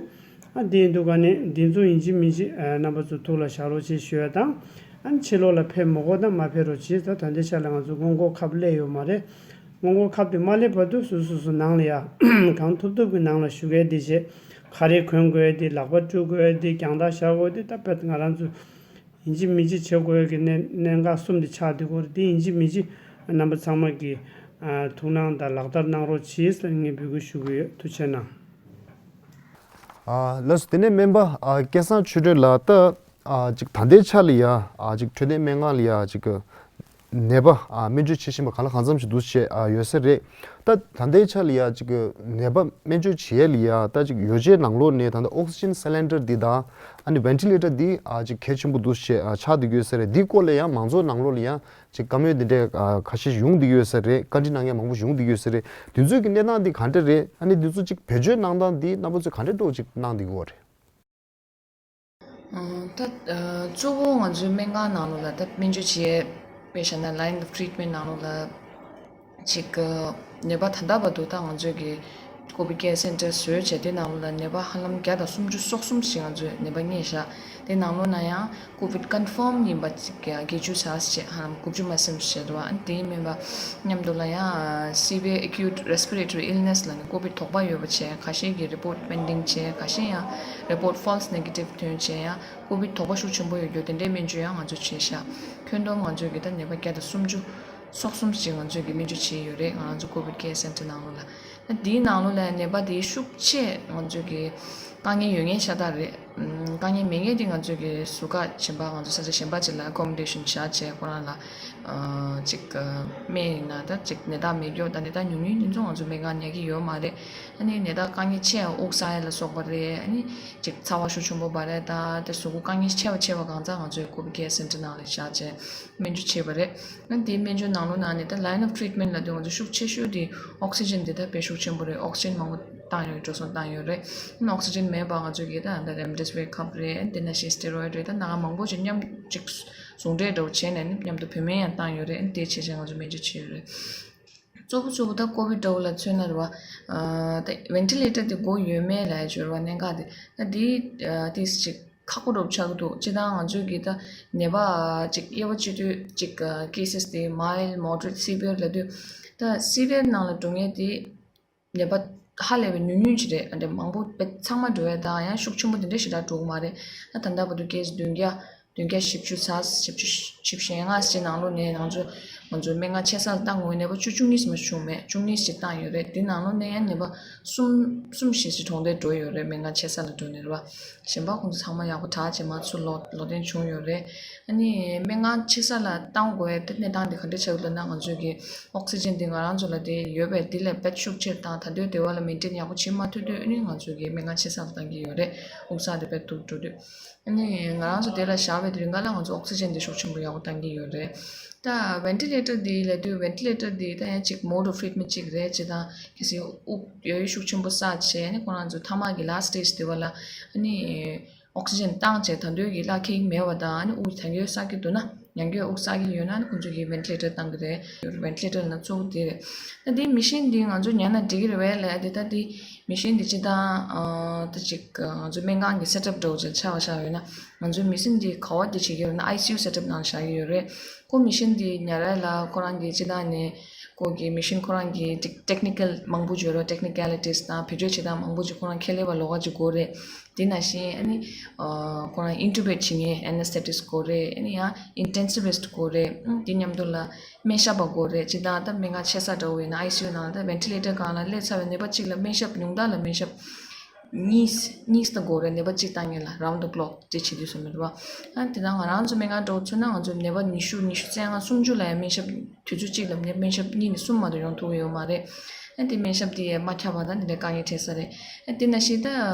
ཨ་འདི་ཡིན་དུས་ག་ནས་འདི་ཚོ་ཡིན་གཅིག་མིན་གཅིག་ཨ་རྣམ་པ་ཚོ་ཐུགས་ལ་བཞག་རོགས་བྱེད་ཞུ་ཡ་དང་། ཨ་ཕྱི་ལོགས་ལ་ཕེབས་མི་དགོས་དང་མ་ཕེབས་རོགས་བྱེད། ད་ད་ལྟའི་ཆ་ལ་ང་ཚོ་སྔོན་འགོག་ཁབ་སླེབས་ཡོད་མ་རེད། སྔོན་འགོག་ཁབ་དེ་མ་སླེབས་བར་དུ་སོ་སོ་སོ་ནང་ལ་ཡ་གང་ཐུབ་ཐུབ་ཀྱི་ནང་ལ་བཞུགས་ཡ་དེ་བྱེད། ཁ་རས་གོན་དགོས་ཡ་དེ། ལག་པ་བཀྲུ་དགོས་ཡ་དེ། རྒྱང་ཐག་བཞག་དགོས་དེ། ད་དཔེ་ང་རང་ཚོ་ཡིན་གཅིག་མིན་གཅིག་བྱེད་དགོས་ཀྱི་གནད་གནད་འགག་གསུམ་དེ་ཆགས་བསྡད་ཀྱི་ཡོད་རེད། དེ་ཡིན་གཅིག་མིན་གཅིག་རྣམ་པ་ཚང་མ་གིས་ཨ་ཐུགས་སྣང་དང་ལག་བསྟར་གནང་རོགས་གྱིས་ལ་ངས་འབོད་སྐུལ་ཞུ་གི་ཡོད། ཐུགས་རྗེ་གནང་། ཨ་ལགས་སོ། དེ་ནས་སྨན་པ་ཨ་སྐལ་བཟང་ཆོས་སྒྲོན་ལགས། ད་ཨ་ཅིག་ད་ལྟའི་ཆ་ལ་ཡ་ཨ་ཅིག་འཕྲོད་བསྟེན་སྨན་ཁང་ལ་ཡ་ཅིག་གི་ནད་པ་ཨ་སྨན་བཅོས་བྱེད་བཞིན་པ་གང་ལ་གང་འཚམ་ཞིག་འདུག་བྱས་ཨ་ཡོད་ས་རེད། ད་ད་ལྟའི་ཆ་ལ་ཡ་ཅིག་གི་ནད་པ་སྨན་བཅོས་བྱེད་ཡས་ལ་ཡ་ད་ཅིག་ཡོ་བྱད་ནང་ལོགས་ནས་ད་ལྟ་ཨོག་སི་ཇན་སི་ལིན་ཌར་འདི་དང་ཨ་ནི་ཝེན་ཊི་ལེ་ཊར་འདི་ཨ་ཅིག་གལ་ཆེན་པོ་འདུག་བྱས་ཨ་ཆགས་བསྡད་ཀྱི་ཡོད་ས་རེད། འདིའི་སྐོར་ལ་ཡང་མང་ཚོགས་ནང་ལོགས་ལ་ཡ་ཅིག་བཀའ་མོལ་འདི་འདྲའི་ཨ་ཁ་ཤས་ཡོང་བསྡད་ཀྱི་ཡོད་ས་རེད། བཀའ་འདྲི་གནང་མཁན་མང་པོ་ཡོང་བསྡད་ཀྱི་ཡོད་ས་རེད། དེ་ཚོའི་གི་གནས་སྟངས་འདི་ག་འདྲ་རེད། ཨ་ནི་དེ་ཚོ་ཅིག་བེད་སྤྱོད་གནང་སྟངས་འདི་རྣམ་པ་ཚོས་ག་འདྲ་འདྲ་བོ་ཅིག་གནང་བསྡད་ཀྱི་ཡོད་རེད། ཨ་ད་ཨ་གཙོ་བོ་ང་ཚོའི་སྨན་ཁང་ནང་ལོགས་ལ་ད་སྨན་བཅོས་བྱེད་པའི་བྱས་ན་line of treatment ནང་ལོགས་ལ་ཅིག་ཨ་ནད་པ་ད་ལྟ་བར་དུ་ད་ང་ཚོས་ཀྱི་COVID care center བཟོས་བྱས་དེ་ནང་ལོགས་ལ་ནད་པ་ཧ་ལམ་བརྒྱ་དང་སུམ་ཅུ་སོ་གསུམ་ཞིག་ང་ཚོས་ནད་པ་རྙེད་བཞག་དེ་ནང་ལོགས་ན་ཡང་COVID confirm ཡིན་པ་ཅིག་ཡང་བརྒྱད་ཅུ་ཙམ་བྱས། ཧ་ལམ་དགུ་བཅུ་མ་ཟིན་བྱས་འདུག་ཨ་ནི་དེའི་སྨན་པ་མཉམ་དུ་ལ་ཡང་severe acute respiratory illness ལབ་ནས་COVID དོགས་པ་ཡོད་པ་བྱས། ཁ་ཤས་ཀྱི་report pending བྱས། ཁ་ཤས་ཡང་report false negative ཐོན་བྱས། ཡང་COVID དོགས་པ་ཤུགས་ཆེན་པོ་ཡོད་རྒྱུ་དེ་འདྲའི་སྨན་བཅོས་ཡང་ང་ཚོས་བྱས་ཤག་ཁྱོན་བསྡོམས་ང་ཚོས་ཀྱི་ད་ནད་པ་བརྒྱ་དང་སུམ་ཅུ་སོ་གསུམ་ཞིག་ང་ཚོས་ཀྱི་སྨན་བཅོས་བྱས་ཡོད་རེད། ང་ཚོ་COVID care center ནང་ལོགས་ལ། ད་དེའི་ནང་ལོགས་ལ་ནད་པ་དེ་ཤུགས་ཆེ་ང་ཚོས་ཀྱི་ དཀའ་ངལ་ཡོད་མཁན་ཤ་སྟག་རེད། ཨམ། དཀའ་ངལ་མེད་མཁན་དེ་ང་ཚོས་ཀྱི་ཟུར་བཀག་གཞན་པ་ང་ཚོ་ས་ཆ་གཞན་པ་ཅིག་ལ་ཨ་ཀོ་མོ་ཌེ་ཤན་བཞག་བྱས་ཁོ་རང་ལ་ཨ་ཅིག་ཨ་སྨན་ཡིན་ན་ད་ཅིག་ནད་རྟགས་མེད་མཁན་ད་ནད་རྟགས་ཉུང་ཉུང་དེ་ཚོ་ང་ཚོ་སྨན་ཁང་ཉར་གྱི་ཡོད་མ་རེད། ཨ་ནི་ནད་རྟགས་དཀའ་ངལ་ཆེ་ཡ་དབུགས་བསགས་ཡ་ལ་སོགས་པ་རེད། ཨ་ནི་ཅིག་ཚ་བ་ཤུགས་ཆེན་པོ་འབར་ཡ་ད་དེ་གཟུགས་པོ་དཀའ་ངལ་ཆེ་བ་ཆེ་བ་གང་ཚང་ང་ཚོའི་ཀོ་བི་ཌི་ཀེར་སེན་ཊར་ནང་ལ་བཞག་བྱས་སྨན་བཅོས་བྱས་པ་རེད། ཨ་ནི་དེའི་སྨན་བཅོས་ནང་ལོགས་ནང་ནས་ད་line of treatment ལབ་དུས་ང་ཚོ་ཤུགས་ཆེ་ཤོས་དེ་ཨོག་སི་ཇན་དེ་ད་དཔེ་ཤུགས་ཆེན་པོ་རེད། ཨོག་སི་ཇན་མང་པོ་བཏང་ཡོད། འགྲོ་སོང་བཏང་ཡོད་རེད། ཨ་ནི་ཨོག་སི་ཇན་མེད་པ་ང་ཚོ་གི་ད་ད་རེམ་ཌེ་སི་བི་རི་ཁབ་རེད། ཨ་ནི་དེ་ནང་བཞིན་སི་ཊི་རོ་ཡིཌ་རེད། ད་ནང་མང་པོ་ཅིག་མཉམ་ཅིག་ཟུང་འབྲེལ་འདྲ་བོ་བྱས་ནས་ནི་མཉམ་དུ་བོད་སྨན་ཡང་བཏང་ཡོད་རེད། ཨ་ནི་དེ་བྱས་བྱས་ང་ཚོ་སྨན་བཅོས་བྱས་ཡོད་རེད། གཙོ་བོ་གཙོ་བོ་ད་ཀོ་བི་ཌི་འདྲ་བོ་ལ་མཚོན་ན་རེད་བ། ཨ་ད་ཝེན་ཊི་ལེ་ཊར་དེ་དགོས་ཡོད་མེད་ལབ་ཡ་ཅིག་ཡོད་རེད་བ། གནད་འགག་དེ་ད་དེ་ཨ་ཏིས་ཅིག་ཁག་པོ་འདྲ་བོ་ཆགས་ཀྱི་འདུག་སྤྱིར་བཏང་ང་ཚོས་ཀྱི་ད་ནད་པ་ཅིག་དབྱེ་བ་ཕྱེ་དུས་ཅིག་ཨ་ཀེ་སི་དེ་མའིལ་ཌི་མོ་ཌི་རེཊ་སི་བི་ཡར་ལབ་དུས། ད་སི་བི་ཡར་ནང་ལ་འགྲོ་མཁན་དེ་ནད་པ་ཧ་ལས་པའི་ཉུང་ཉུང་ཅིག་རེད། ཨ་འདྲ་མང་པོ་དཔེ་ཚང་མ་འགྲོ་ཡ་དང་ཡང་ཤུགས་ཆེན་པོ་དེ་འདྲ་ཞེ་དྲག་འགྲོ་གི་མ་རེད། ད་ད་ལྟ་བར་དུ་ཀེ་སི་བདུན་བརྒྱ་བདུན་བརྒྱ་བཞི་བཅུ་ཙམ་བཞི་བཅུ་བཞི་བཅུ་ཞེ་ལྔ་ཅིག་ནང་ལོགས་ནས་ང་ཚོ་ང་ཚོ་སྨན་ཁང་ཆེ་ས་ལ་བཏང་དགོས་པའི་ནད་པ་བཅུ་བཅུ་གཉིས་ཙམ་བྱུང་མེད། བཅུ་གཉིས་ཅིག་བཏང་ཡོད་རེད། དེ་ནང་ལོགས་ནས་ཡང་ནད་པ་གསུམ་གསུམ་བཞི་ཅིག་གྲོངས་ཏེ་འགྲོ་ཡོད་རེད། སྨན་ཁང་ཆེ་ས་ལ་འགྲོ་ནས་རེད་བ། གཞན་པ་ཁོང་ཚོ་ཚང་མ་ཡག་པོ་དྲག་བྱས་མར་ཚུར་ལོག་ལོག་འདྲེན་བྱུང་ཡོད་རེད། ཨ་ནི་སྨན་ཁང་ཆེ་ས་ལ་བཏང་དགོས་ཡ་དེ་གནས་སྟངས་དེ་ག་འདྲ་ཆགས་ཡོད་ལབ་ན། ང་ཚོས་ཀྱི་ཨོག་སི་ཇན་དེ་ང་རང་ཚོ་ལ་དེ་ཡོད་པས། དེ་ལས་དཔེ་ཤུགས་ཆེར་བཏང་། ད་དུང་དེ་བ་ལ་མེན་ཊེན་ཡག་པོ་བྱེད་མ་ཐུབ་དུས་ཨ་ནི་ང་ཚོས་ཀྱི་སྨན་ཁང་ཆེ་ས་ལ་བཏང་གི་ཡོད་རེད། དབུགས་བསགས་དེ་དཔེ་སྡུག་འགྲོ་དུས། ཨ་ནི་ང་རང་ཚོ་དེ་ལ་བཞག་པའི་དེ་རིང་ག་ལ་ང་ཚོ་ཨོག་སི་ཇན་དེ་ཤུགས་ཆེན་པོ་ཡག་པོ་བཏང་གི་ཡོད་རེད། ད་ཝེན་ཊི་ལེ་ཊར་དེ་ལབ་དུས་ཝེན་ཊི་ལེ་ཊར་དེ་ད་ཡང་ཅིག་མོ་ཌི་ཨོཕ་ཊྲིཊ་མེན་ཊི་ཅིག་རེད། ཅིག་དང་གལ་སྲིད་དབུགས་ཡོད་ཤུགས་ཆེན་པོ་བསགས་བྱས་ཨ་ནི་ཁོ་རང་ཚོ་མཐའ་མ་གི་ལཱ་སི་ཊི་སི་ཊེ་ཇི་དེ་བ་ལ་ཨ་ནི་ཨོག་སི་ཇན་བཏང་བྱས་ད་དུང་གི་ལག་ཁེལ་མེད་པ་དང་ཨ་ནི་དབུགས་ད་གིན་བསགས་ཀྱི་འདུག་ན། ཡང་བསྐྱར་དབུགས་བསགས་ཀྱི་ཡོད་ན་ཨ་ནི་ཁོང་ཚོ་གིས་ཝེན་ཊི་ལེ་ཊར་བཏང་གི་རེད། ཝེན་ཊི་ལེ་ཊར་ལབ་ན་གཙོ་བོ་དེ་རེད། ད་དེའི་མེ་ཤིན་འདི་ང་ཚོ་ཉར་ན་འགྲིག་གི་རེད་པས་ལབ་ཡ་དེ། ད་དེ་མེ་ཤིན་འདི་སྤྱིར་བཏང་ཨ་ད་ཅིག་ང་ཚོ་སྨན་ཁང་གི་སེ་ཊབ་འདྲ་བོ་ཅིག་ཆགས་པ་ཆགས་ཡོད་ན། ང་ཚོའི་མེ་ཤིན་འདི་ག་བ་དེ་བྱེད་ཀྱི་ཡོད་ན་ཨའི་སི་ཡུ་སེ་ཊབ་ནང་བཞག་གི་ཡོད་རེད། ཁོ་མེ་ཤིན་འདི་ཉར་ཡ་ལ་ཁོ་རང་གི་སྤྱིར་བཏང་ནས་ཁོ་གི་མེ་ཤིན་ཁོ་རང་གི་ཊེག་ཊེག་ནི་ཀལ་མང་པོ་ཅིག་ཡོད་རེད། ཊེག་ནི་ཀལ་ཊི་སི་དང་བེད་སྤྱོད་བྱེད་སྟངས་མང་པོ་ཅིག་ཁོ་རང་ཁེ་ལས་པ་ལོགས་ཀ་ཅིག་དགོས་རེད། དེ་ནང་བཞིན་ཨ་ནི་ཨ་ཁོ་རང་ཨིན་ཊུ་བེཊ་བྱེད་མཁན་ཨེ་ནེ་སི་ཐེ་ཊིསི་དགོས་རེད། ཨ་ནི་ཡང་ཨིན་ཊེན་སི་བིསི་ཊི་དགོས་རེད། ཨ་དེ་མཉམ་དུ་ལ་སྨན་ཞབས་པ་དགོས་རེད། སྤྱིར་བཏང་ད་སྨན་ཁང་ཆེ་ས་འདྲ་བོ་ཡིན་ན་ཨའི་སི་ཡུ་ནང་ལ་ད་ཝེན་ཊི་ལེ་ཊར་སྒང་ལ་སླེབས་ཚར་བའི་ནད་པ་གཅིག་ལ་སྨན་ཞབས་ཉུང་མཐའ་ལ་སྨན་ཞབས་གཉིས་གཉིས་ཙམ་དགོས་རེད། ནད་པ་གཅིག་བཏང་མཁན་ལ་རའུན་ཌི་ད་ཀི་ལོག་ཊི་དེ་བྱེད་དུས་སོ་མི་རེད་བ། ཨ་དེ་དང་ང་རང་ཚོ་སྨན་ཁང་འདྲ་བོ་མཚོན་ན་ང་ཚོ་ནད་པ་ཉི་ཤུ་ཉི་ཤུ་རྩ་ལྔ་སུམ་ཅུ་ལ་ཡང་སྨན་ཞབས་དུས་ཚོད་གཅིག་ལ་སྨན་ཞབས་གཉིས་ནས་གསུམ་མ་གཏོགས་ཡོང་ཐུབ་ཀྱི་ཡོད་མ་རེད། ཨ་དེ་སྨན་ཞབས་དེ་ཡང་མ་ཁྱབ་པ་དང་དེ་འདྲའི་དཀའ་ངལ་འཕྲད་ས་རེད། ཨ་དེ་ནང་བཞིན་ད་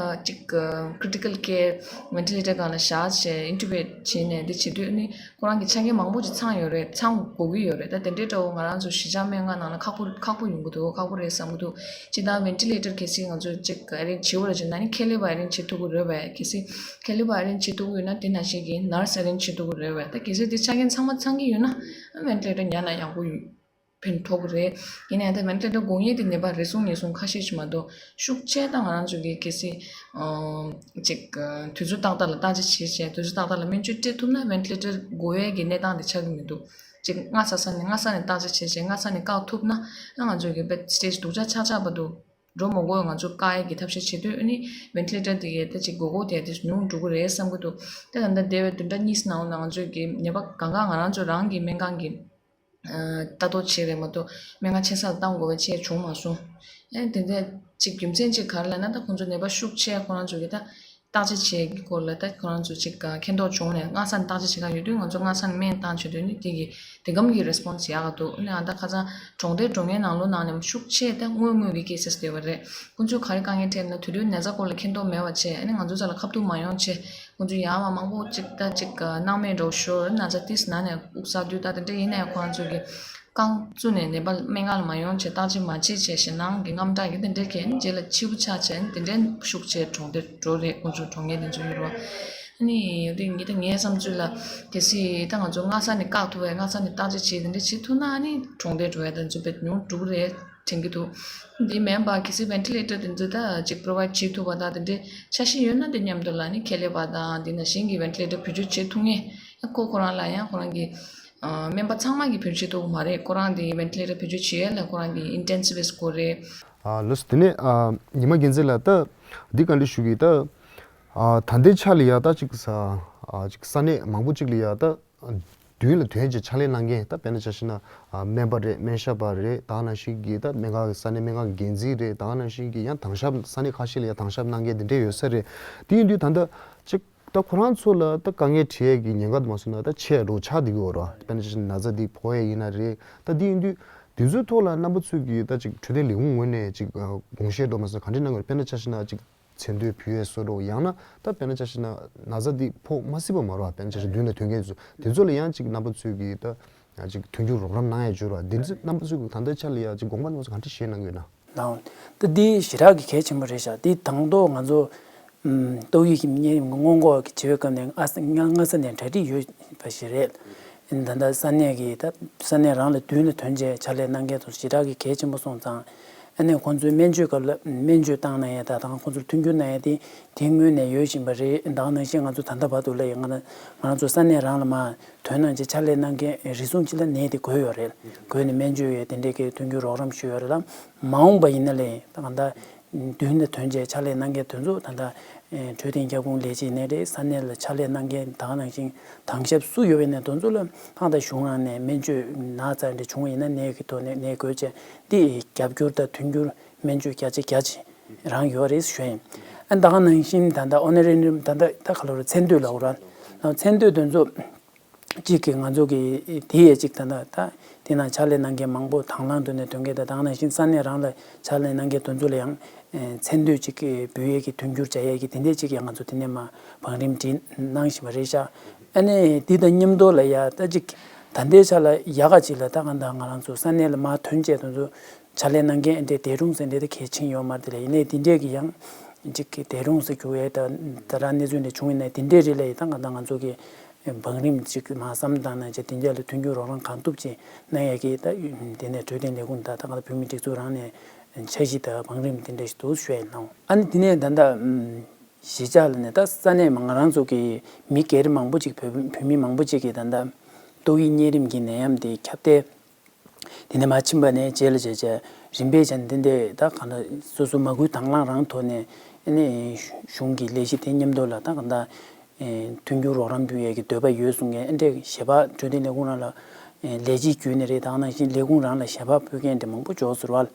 ཅིག་ཁི་རི་ཊི་ཀལ་ཀེར་ཝེན་ཊི་ལེ་ཊར་སྒང་ལ་བཞག་བྱས་ཨིན་ཊུ་བེཊ་བྱས་ནས་དེ་བྱེད་དུས་ཨ་ནི་ཁོ་རང་གི་ཆ་རྐྱེན་མང་པོ་ཅིག་ཚང་ཡོད་རེད། ཚང་དགོས་ཀྱི་ཡོད་རེད། ད་དེ་འདྲའི་འདྲ་བོ་ང་རང་ཚོ་གཞིས་ཆགས་སྨན་ཁང་ནང་ལ་ཁག་པོ་ཁག་པོ་ཡོང་གི་འདུག་ཁག་པོ་རེད་བསམ་གྱི་འདུག་སྤྱིར་བཏང་ཝེན་ཊི་ལེ་ཊར་གལ་སྲིད་ང་ཚོས་ཅིག་ཨ་རེན་ཇི་བྱེད་དགོས་རེད་བྱས་ན་ཨ་ནི་ཁེ་ལས་པ་ཨ་རེན་ཇི་བྱེད་ཐུབ་ཀྱི་རེད་པས། གལ་སྲིད་ཁེ་ལས་པ་ཨ་རེན་ཇི་བྱེད་ཐུབ་ཀྱི་ཡོད་ན་དེ་ནང་བཞིན་གྱི་ནར་སི་ཨ་རེན་ཇི་བྱེད་ཐུབ་ཀྱི་རེད་པས། ད་གལ་སྲིད་དེ་ཆ་རྐྱེན་ཚང་མ་ཚང་གི་ཡོད་ན་ཝེན་ཊི་ལེ་ཊར་ཉར་ན་ཡག་པོ་ཡོད། ཕན་ཐོགས་ཀྱི་རེད། ཡིན་ན་ཡང་ད་ཝེན་ཊི་ལེ་ཊར་དགོས་ངེས་དེ་ནད་པ་རེ་ཟུང་ཉེ་ཟུང་ཁ་ཤས་ཤིག་མ་གཏོགས་ཤུགས་ཆེ་ད་ང་རང་ཚོ་གི་གལ་སྲིད་ཨ་ཅིག་ཨ་དུས་ཚོད་ཏག་ཏག་ལ་བརྟག་དཔྱད་བྱས་བྱས་དུས་ཚོད་ཏག་ཏག་ལ་སྨན་བཅོས་སྤྲད་ཐུབ་ན་ཝེན་ཊི་ལེ་ཊར་དགོས་ཡས་ཀྱི་གནས་སྟངས་དེ་ཆགས་ཀྱི་མི་འདུག་ཅིག་སྔ་ས་ས་ནས་སྔ་ས་ནས་བརྟག་དཔྱད་བྱས་བྱས་སྔ་ས་ནས་བཀག་ཐུབ་ན་ཨ་ང་ཚོ་གི་བེཌ་སི་ཊེ་ཇི་སྡུག་ཅག་ཆགས་ཆགས་བར་དུ་འགྲོ་མི་དགོས། ང་ཚོ་བཀག་ཡས་ཀྱི་ཐབས་ཤེས་བྱེད་དུས་ཨ་ནི་ཝེན་ཊི་ལེ་ཊར་དེ་གའི་ད་ཅིག་དགོས་མཁོ་དེ་དེ་ཉུང་འགྲོ་གི་རེད་བསམ་གྱི་འདུག་དེ་ད་ལྟ་འདས་པའི་བདུན་ཕྲག་གཉིས་ནང་ལ་ང་ཚོ་གི་ནད་པ་གང་ག་ང་རང་ཚོ་རང་གི་སྨན་ཁང་གི་ལྟ་རྟོག་བྱེད་རེད་མ་གཏོགས་སྨན་ཁང་ཆེ་ས་ལ་བཏང་དགོས་པ་བྱས་བྱུང་མ་སོང་། ཨེ་དེ་འདྲ་ཅིག་རྒྱུ་མཚན་ཅིག་ག་རེ་ལབ་ན་ད་ཁོང་ཚོ་ནད་པ་ཤུགས་ཆེ་ཁོ་རང་ཚོ་གི་ད་བརྟག་དཔྱད་བྱེད་ཀྱི་སྐོར་ལ་ད་ཁོ་རང་ཚོ་ཅིག་མཁྱེན་རྟོགས་བྱུང་ནས་སྔ་ས་ནས་བརྟག་དཔྱད་བྱེད་ག་ཡོད་དུས་ང་ཚོ་སྔ་ས་ནས་སྨན་བཏང་བྱེད་དུས་ནི་དེ་གི་དེ་གམ་གི་རེ་སི་པོན་སི་ཡག་ག་འདུག་ཨ་ནི་ཨ་ད་ཁ་སང་གྲོངས་ཏེ་འགྲོ་མཁན་ནང་ལོགས་ནང་ནས་ཤུགས་ཆེ་ད་དངོས་དངོས་ཀྱི་ཀེ་སི་དེ་བ་རེད། ཁོང་ཚོས་ག་རེ་དཀའ་ངལ་འཕྲད་ན་དུས་དུས་ན་ཚ་སྐོར་ལ་མཁྱེན་རྟོགས་མེད་པ་བྱས་ཨ་ནི་ང་ཚོ་རྩ་ལ་ཁ་ཐུག་མ་ཡོང་བྱས། ཁོང་ཚོ་ཡར་མར་མང་པོ་ཅིག་ད་ཅིག་སྣང་མེད་འགྲོ་ཞོར་ན་ཚ་ཏིས་ན་ནས་དབུགས་བསགས་དུས་ད་དེ་འདྲ་ཡིན་ན་ཡང་ཁོ་རང་ཚོ་གི་རྐང་བཙུགས་ནས་ནད་པ་སྨན་ཁང་ལ་མ་ཡོང་བྱས་བརྟག་དཔྱད་མ་བྱས་བྱས་ཞེད་སྣང་གི་དངངས་སྐྲག་གི་དེ་འདྲ་གས་ནི་རྗེས་ལ་འཕྱི་པོ་ཆགས་བྱས་ནི་དེ་འདྲ་ཤུགས་ཆེ་གྲོངས་དེ་འགྲོ་རེད། ཁོང་ཚོ་གྲོངས་མཁན་དེ་ཚོ་ཡོད་རེད་བ། ཨ་ནི་དེ་ངས་ད་ངའི་བསམ་ཚུལ་ལ་གལ་སྲིད་ད་ང་ཚོ་སྔ་ས་ནས་བཀག་ཐུབ་པའི་སྔ་ས་ནས་བརྟག་དཔྱད་བྱས་དེ་འདྲ་བྱེད་ཐུབ་ན་ཨ་ནི་གྲོངས་དེ་འགྲོ་ཡ་དེ་ཚོ་དཔེ་ཉུང་འགྲོ་གི་རེད། དྲན་གྱི་འདུག་འདི་མིན་པ་གལ་སྲིད་ཝེན་ཊི་ལེ་ཊར་དེ་ཚོ་ད་ཅིག་པོ་རོ་བའིཌ་བྱེད་ཐུབ་པ་དང་དེ་འདྲའི་འཆར་གཞི་ཡོད་ན་དེ་མཉམ་དུ་ལ་ནི་ཁེ་ལས་པ་དང་དེ་ནང་བཞིན་གྱི་ཝེན་ཊི་ལེ་ཊར་བེད་སྤྱོད་བྱེད་ཐུབ་མཁན་ཁོ་ཁོ་རང་ལ་ཡང་ཁོ་རང་གི་ཨ་སྨན་པ་ཚང་མ་གིས་བེད་སྤྱོད་བྱེད་ཐུབ་ཀྱི་མ་རེད། ཁོ་རང་དེ་ཝེན་ཊི་ལེ་ཊར་བེད་སྤྱོད་བྱེད་ཡས་ལ་ཁོ་རང་གི་ཨིན་ཊེན་སི་བིསི་ཊི་དགོས་རེད། ཨ་ལགས་སོ། དེ་ནས་ཨ་ཉི་མ་རྒྱལ་མཚན་ལགས་ད་འདི་བཀའ་འདྲི་ཞུ་གི་ད་ཨ་ད་ལྟའི་ཆ་ལ་ཡ་ད་ཅིག་ས་ཨ་ཅིག་ས་གནས་མང་པོ་ཅིག་ལ་ཡ་ད་ཨ་དུས་ མདུན་ལ་ཐོན་བྱས་ཕྱག་ལས་གནང་མཁན། ད་དཔེར་ན་ཆ་བཞག་ན་ཨ་སྨན་པ་རེད། སྨན་ཞབས་པ་རེད། ད་ག་ནང་བཞིན་གྱི་ད་སྨན་ཁང་གི་ས་གནས་སྨན་ཁང་གི་འགན་འཛིན་རེད། ད་ག་ནང་བཞིན་གྱི་ཡང་དྭང་ཞབས་ས་གནས་ཁ་ཤས་ལ་ཡང་དྭང་ཞབས་གནང་མཁན་དེ་འདྲས་ཡོད་ས་རེད། དེ་ཡིན་དུས་ད་ལྟ་ཅིག་ད་ཁོ་རང་ཚོ་ལ་ད་དཀའ་ངལ་འཕྲད་ཡས་ཀྱི་ཉེན་ཁ་དུ་མ་སོང་ན་ད་ཆེ་རུ་ཆགས་བསྡད་ཀྱི་ཡོད་རེད། དཔེར་ན་ཆ་བཞག་ན་ན་ཚ་འདི་ཕོག་ཡས་ཡིན་ན་རེད། ད་དེ་ཡིན་དུས་དེ་ཚོའི་ཐོག་ལ་རྣམ་པ་ཚོས་ཀྱི་ད་ཅིག་འཕྲོད་བསྟེན་ལས་ཁུངས་ངོས་ནས་ཅིག་ཨ་དགོངས་བཞེས་འགྲོ་མ་སོང་ག་འདྲས་གནང་དགོས་རེད། དཔེར་ན་ཆ་བཞག་ན་ཅིག་མཚན་ཐོ་ཕུལ་ཡས་བཟོ་འདྲ། ཡང་ན་ད་དཔེར་ན་ཆ་བཞག་ན་ན་ཚ་འདི་ཕོག་མ་སྲིད་པ་མ་རེད་པ། དཔེར་ན་ཆ་བཞག་མདུན་ལ་ཐོན་མཁན་ཚོ་དེ་ཚོ་ལ་ཡང་ཅིག་རྣམ་པ་ཚོས་ཀྱི་ད་ཅིག་མཐུན་འགྱུར་རོགས་རམ་གནང་ཡས་བྱོས་ར། འདི་ཚོ་རྣམ་པ་ཚོས་ཀྱི་ད་ལྟའི་ཆ་ལ་ཡ་ཅིག་དགོངས་པ་རྣམ་པ་ཚོ་ག་འདྲ་བཞེས་གནང་གི་ཡོད་ན། ལགས། ད་འདི་ཞེ་དྲག་གི་གལ་ཆེན་པོ་རེད་ཤག་འདི་དང་ཐོག་ང་ཚོ་ཨམ་ཏོག་དབྱིབས་ཀྱི་གཉན་རིམས་ཀྱི་སྔོན་འགོག་གི་བྱེད་པའི་སྐབས་ནས་ཨ་ས་སྔ་སྔ་ས་ནས་གྲ་སྒྲིག་ཡོད་པ་ཞིག་རེད། ད་ལྟ་ས་གནས་ཀྱི་ད་ས་གནས་རང་ལ་མདུན་ལ་ཐོན་བྱས་ཕྱག་ལས་གནང་མཁན་ཚོ་ཞེ་དྲག་གི་གལ་ཆེན་པོ་སོང་ཙང་། ཨ་ནི་ཁོང་ཚོའི་སྨན་བཅོས་སྐབས་ལ་སྨན་བཅོས་བཏང་གནང་ཡས་དང་དང་ཁོང་ཚོར་མཐུན་འགྱུར་གནང་ཡས་དེ་དེ་སྔོན་ནས་ཡོད་བཞིན་པ་རེད། ད་ག་ནང་བཞིན་ང་ཚོ་ད་ལྟ་བར་དུ་ལ་ཡང་ང་ང་རང་ཚོ་ས་གནས་རང་ལ་མར་ཐོན་གནང་བྱས་ཕྱག་ལས་གནང་མཁན་རེ་ཟུང་ཅིག་ལ་ནད་དེ་འགོས་ཡོད་རེད། འགོས་ནས་སྨན་བཅོས་ཡས་དེ་འདྲས་ཀྱི་མཐུན་འགྱུར་རོགས་རམ་ཞུས་ཡོད་རེད་ལ། མ་འོངས་པ་ཡིན་ན་ལས་ད་ག་ད་མདུན་ལ་ཐོན་བྱས་ཕྱག་ལས་གནང་མཁན་དེ་ཚོ་ད་ལྟ་འཕྲོད་བསྟེན་ཁྱབ་ཁོངས་ལས་བྱེད་ནས་རེད། ས་གནས་ལ་ཕྱག་ལས་གནང་མཁན་ད་ག་ནང་བཞིན་དྭང་ཞབས་སུ་ཡོད་པའི་ནས་དེ་ཚོ་ལ་ད་ལྟ་གཞུང་རང་ནས་སྨན་བཅོས་ན་ཚ་འདྲ་བྱུང་བ་ཡིན་ན་ནད་ཀྱི་ཐོག་ནས་ནད་འགོས་བྱས་དེ་རྒྱབ་སྐྱོར་དང་མཐུན་འགྱུར་སྨན་བཅོས་རྒྱ་ཆེ་རྒྱ་ཆེ་རང་ཡོད་རེད་ཞུ་ཡིན། ཨ་ད་ག་ནང་བཞིན་ད་ལྟ་ཨོ་ནེ་རེ་ནི་ད་ལྟ་ད་ག་ལོ་རེད། མཚན་ཐོ་ལབ་ར། མཚན་ཐོ་དེ་ཚོ་གཅིག་གི་ང་ཚོ་གི་དེ་ཡས་གཅིག་ད་ལྟ་ད་དེ་ནང་ཕྱག་ལས་གནང་མཁན་མང་པོ་དང་བླངས་ཐོག་ནས་ཐོན་མཁན་དང་ད་ག་ནང་བཞིན་ས་གནས་རང་ལ་ཕྱག་ལས་གནང་མཁན་དེ་ཚོ་ལ་ཡང་མཚན་ཐོ་གཅིག་གི་འབུལ་ཡས་ཀྱི་མཐུན་འགྱུར་བྱ་ཡས་ཀྱི་དེ་འདྲས་གཅིག་ཡང་ང་ཚོ་དེ་ནས་མར་བང་རིམ་བསྒྲིགས་གནང་བཞིན་པ་རེད་ཤག་ཨ་ནི་དེ་དང་མཉམ་དུ་ལ་ཡ་ད་གཅིག་ད་ལྟའི་ཆ་ལ་ཡག་ག་ཅིག་ལ་ད་ག་ད་ང་རང་ཚོ་ས་གནས་ལ་མར་ཐོན་བྱས་དེ་ཚོ་ཕྱག་ལས་གནང་མཁན་འདྲའི་འདས་གྲོངས་ཟེར་འདྲ་དེ་གལ་ཆེན་ཡོད་མ་རེད་དེ་ལ། ཡིན་ནའི་དེ་འདྲས་ཀྱི་ཡང་ཅིག་གི་འདས་གྲོངས་ཟེར་གྱི་ཡོད་ད་ད་རང་གནས་ཚུལ་འདྲ་བྱུང་ཡིན་ནའི་དེ་འདྲས་རེད་ལ་ཡིན་ད་ག་ད་ང་ཚོ་གི་བང་རིམ་ཅིག་མར་བསམ་བཏང་གནང་བྱས་དེ་འདྲས་ལ་མཐུན་འགྱུར་རོགས་རམ་གང་ཐུབ་ཅིག་གནང་ཡས་ཀྱི་ད་དེ་ནས་འཕྲོད་བསྟེན་ལས་ཁུངས་དང་ད་ག་ད་བོད་མིའི་སྒྲིག་འཛུགས་རང་ནས་འཆར་གཞི་དང་བང་རིམ་དེ་འདྲས་ཞིག་འདུག་ཞུ་ཡ་ཡིན་ལགས། ཨ་ནི་དེ་ནས་ད་ལྟ་གཞིས་ཆགས་ལ་ནས་ད་ས་གནས་མ་ང་རང་ཚོ་གི་མི་སྒེར་མང་པོ་ཅིག་བོད་བོད་མི་མང་པོ་ཅིག་གིས་ད་ལྟ་ཏོག་དབྱིབས་གཉན་རིམས་ཀྱི་ནད་ཡམས་དེ་ཁྱབ་གདལ། དེ་ནས་མར་ཕྱིན་པ་ནས་རྗེས་ལ་བྱས་བྱས་རིམ་པས་བྱས་ནས་འདི་འདྲས་ད་གང་ལྟར་སོ་སོ་མ་སྐུལ་དང་བླངས་རང་ཐོག་ནས་ཨ་ནི་གཞུང་གི་ལས་གཞི་དེ་མཉམ་དུ་ལ་ད་གང་ལྟར་མཐུན་འགྱུར་རོགས་རམ་འབུལ་ཡས་ཀྱི་འདོད་པ་ཡོད་གསུང་མཁན་ཨ་འདྲས་ཞལ་པར་འཕྲོད་བསྟེན་ལས་ཁུངས་རང་ལ་ལས་བྱེད་བརྒྱུད་ནས་རེད། ད་ག་ནང་བཞིན་ལས་ཁུངས་རང་ལ་ཞལ་པར་ཕུལ་མཁན་དེ་མང་པོ་འབྱོར་ཟེར་བ་ལ།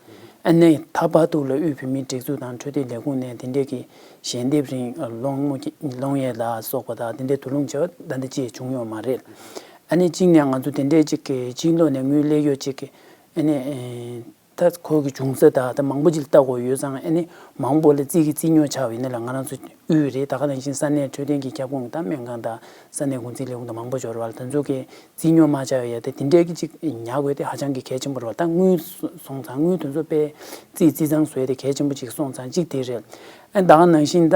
ཨ་ནི་ད་བར་དུ་ལ་དབུས་བོད་མིའི་སྒྲིག་འཛུགས་དང་འཕྲོད་བསྟེན་ལས་ཁུངས་ནས་དེ་འདྲས་ཀྱི་ཞལ་འདེབས་རིང་སློང་མོ་སློང་ཡས་ལ་སོགས་པ་དང་དེ་འདྲའི་དུ་ལུང་བྱ་བ་ད་ལྟ་ཅིག་བྱུང་ཡོད་མ་རེད། ཨ་ནི་གཅིག་ནས་ང་ཚོ་དེ་འདྲའི་ཅིག་གི་སྤྱི་ལོ་ནས་དངུལ་ལས་ཡོད་ཅིག་གི་ཨ་ནི་ད་ཁོ་གི་འབྱུང་ས་དང་ད་མང་པོ་ཅིག་ལ་ལྟ་དགོས་ཡོད་ཙང་ཨ་ནི་མང་པོ་ལ་རྩིས་ཀྱི་རྩིས་ཉོ་ཆགས་པ་ཡིན་ན་ལ་ང་རང་ཚོ་དབུས་རེད། ད་ག་ནང་བཞིན་ས་གནས་འཕྲོད་བསྟེན་གྱི་ཁྱབ་ཁོངས་དང་སྨན་ཁང་དང་ས་གནས་འགོ་འཛིན་ལས་ཁུངས་དང་མང་པོ་འབྱོར་བ་ལ་དེ་ཚོ་གི་རྩིས་ཉོ་མ་བྱ་བའི་ཡ་དེ་དེ་འདྲའི་གི་ཅིག་ཉར་དགོས་དེ་ཧ་ཅང་གི་གལ་ཆེན་པོ་རེད་བ། ད་དངུལ་སོང་ཙང་དངུལ་དེ་ཚོ་དཔེ་རྩིས་རྩིས་ཚང་བཟོས་དེ་གལ་ཆེན་པོ་ཅིག་སོང་ཙང་གཅིག་དེ་རེད། ཨ་ད་ག་ནང་བཞིན་ད་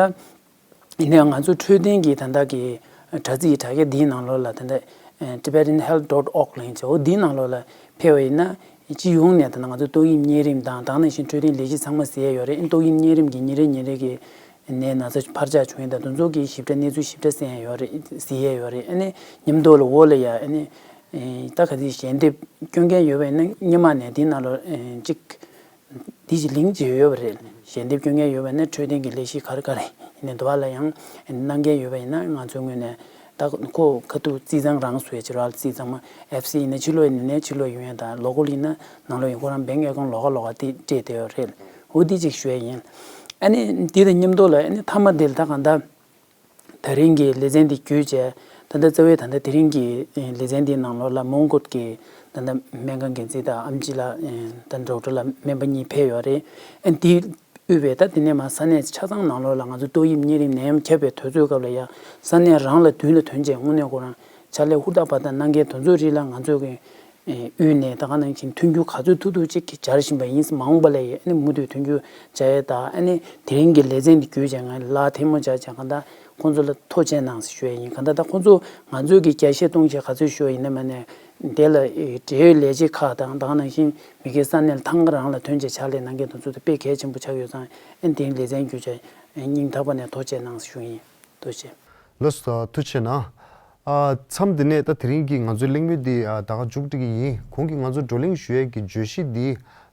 ཡིན་ནའང་ང་ཚོ་འཕྲོད་བསྟེན་གྱི་ད་ལྟ་གི་དྲ་ཚིགས་དྲ་རྒྱ་འདིའི་ནང་ལོགས་ལ་ད་ལྟ་Tibetan Health dot org ལ་ཡིན་ཚེ་འོ་འདིའི་ནང་ལོགས་ལ་ཕེབས་པ་ཡིན་ན་སྤྱི་ཡོངས་ནས་ད་ལྟ་ང་ཚོ་ཏོག་དབྱིབས་གཉན་རིམས་དང་ད་ག་ནང་བཞིན་འཕྲོད་བསྟེན་ལས་གཞི་ཚང་མ་གཟིགས་ཡས་ཡོད་རེད། ཨ་ནི་ཏོག་དབྱིབས་གཉན་རིམས་ཀྱི་ཉིན་རེ་ཉིན་རེ་གི་ནས་ན་ཚ་འཕར་ཆག་བྱུང་ཡས་དང་དེ་ཚོ་གི་ཞིབ་ཕྲ་གནས་ཚུལ་ཞིབ་ཕྲ་གསན་ཡས་ཡོད་རེད། གཟིགས་ཡས་ཡོད་རེད། ཨ་ནི་མཉམ་དུ་ལ་འོག་ལ་ཡ་ཨ་ནི་ད་ག་ཚོད་ཞལ་འདེབས་སྐྱོན་མཁན་ཡོད་པ་ཡིན་ན་སྔོན་མ་ནས་འདི་ནང་ལ་གཅིག་འདི་ཞིག་ལིང་ཅིག་ཡོད་པ་རེད། ཞལ་འདེབས་སྐྱོན་མཁན་ཡོད་པ་ཡིན་ན་འཕྲོད་བསྟེན་གྱི་ལས་གཞི་ག་རེ་ག་རེ་ཡིན་ནའི་འདི་བ་ལ་ཡང་གནང་མཁན་ཡོད་པ་ཡིན་ན་ང་ཚོའི་ངོས་ནས་ད་ཁོ་ཁ་ཐུག་རྩིས་ཚང་རང་བཟོ་ཡས་ཅིག་ར་རྩིས་ཚང་མ་ཨེཕ་སི་ཡིན་ན་ཕྱི་ལོགས་ཡིན་ནའི་ཕྱི་ལོགས་ཡོང་ཡས་དང་ལོ་ཀལ་ཡིན་ན་ནང་ལོགས་ཡིན། ཁོ་རང་བེང་ཨེ་ཀའུན་ལོགས་ཀ་ལོགས་ཀ་དེ་སྤྲད་བསྡད་ཡོད་རེད། འོ་འདི་ཅིག་ཞུ་ཡས་ཡིན། ཨ་ནི་འདི་དང་མཉམ་དུ་ལ་ཨ་ནི་མཐའ་མ་འདི་ལ་ད་གང་ལྟར། དེ་རིང་གི་ལེ་ཚན་འདི་བརྒྱུད་བྱས་ད་ལྟ་རྩ་བའི་ད་ལྟ་དེ་རིང་གི་ལེ་ཚན་འདིའི་ནང་ལོགས་ལ་མོན་གྷོ་གི་ད་ལྟ་སྨན་ཁང་འགན་འཛིན་དང་ཨེམ་ཆི་ལགས་ད་ཌོག་ཊར་ལགས་སྨན་པ་གཉིས་ཕེབས་ཡོད་རེད། ཨ་འདི་དབུས་པའི་ད་དེ་ནས་མ་ས་གནས་ཆ་ཚང་ནང་ལོགས་ལ་ང་ཚོ་ཏོག་དབྱིབས་གཉན་རིམས་ནད་ཡམས་ཁྱབ་པའི་དུས་ཚོད་སྐབས་ལ་ཡང་ས་གནས་རང་ལ་མདུན་ལ་ཐོན་བྱས་དངོས་གནས་ཁོ་རང་ཕྱག་ལས་ཧུར་ཐག་པ་དང་གནང་མཁན་དེ་ཚོའི་རིགས་ལ་ང་ཚོས་ཀྱི་དབུས་ནས་ད་ག་ནང་བཞིན་མཐུན་འགྱུར་ག་ཚོད་ཐུབ་ཐུབ་ཅིག་སྦྱར་བཞིན་པ་ཡིན། མ་འོངས་པ་ལ་ཡང་ཨ་ནི་མུ་མཐུད་མཐུན་འགྱུར་བྱ་ཡས་དང་ཨ་ནི་དེ་རིང་གི་ལེ་ཚན་འདི་བརྒྱུད་བྱས་ང་ལ་ཐལ་མོ་སྦྱར་བྱས་གང་ལྟར་ཁོང་ཚོ་ལ་ཐུགས་རྗེ་གནང་ཞེས་ཞུ་ཡས་ཡིན། གང་ལྟར་ད་ཁོང་ཚོ་ང་ཚོས་ཀྱི་རྒྱ་ཆེ་གཏོང་ཆེ་ག་ཚོད་ཞུ་ཡས་ཡིན་ན་མ་ནས་དེ་ལ་འབྲེལ་ཡོད་ལས་བྱེད་ཁག་དང་ད་ག་ནང་བཞིན་མི་སྒེར་ས་གནས་ལ་ཐང་ག་རང་ལ་ཐོན་བྱས་ཕྱག་ལས་གནང་མཁན་དེ་ཚོ་དེ་དཔེ་གལ་ཆེན་པོ་ཆགས་ཡོད་ཙང་ཨ་ནི་དེ་རིང་ལེ་ཚན་བརྒྱུད་བྱས་སྙིང་ཐག་པ་ནས་ཐུགས་རྗེ་གནང་ཞུ་ཡིན། ཐུགས་རྗེ་ཆེ། ལགས་སོ། ཐུགས་རྗེ་གནང་། ཨ་མཚམས་འདི་ནས་ད་དེ་རིང་གི་ང་ཚོའི་གླེང་མོལ་འདི་ཨ་ད་ག་མཇུག་སྒྲིལ་གྱི་ཡིན། གོང་གི་ང་ཚོ་བགྲོ་གླེང་ཞུ་ཡས་ཀྱི་བརྗོད་གཞི་འདི་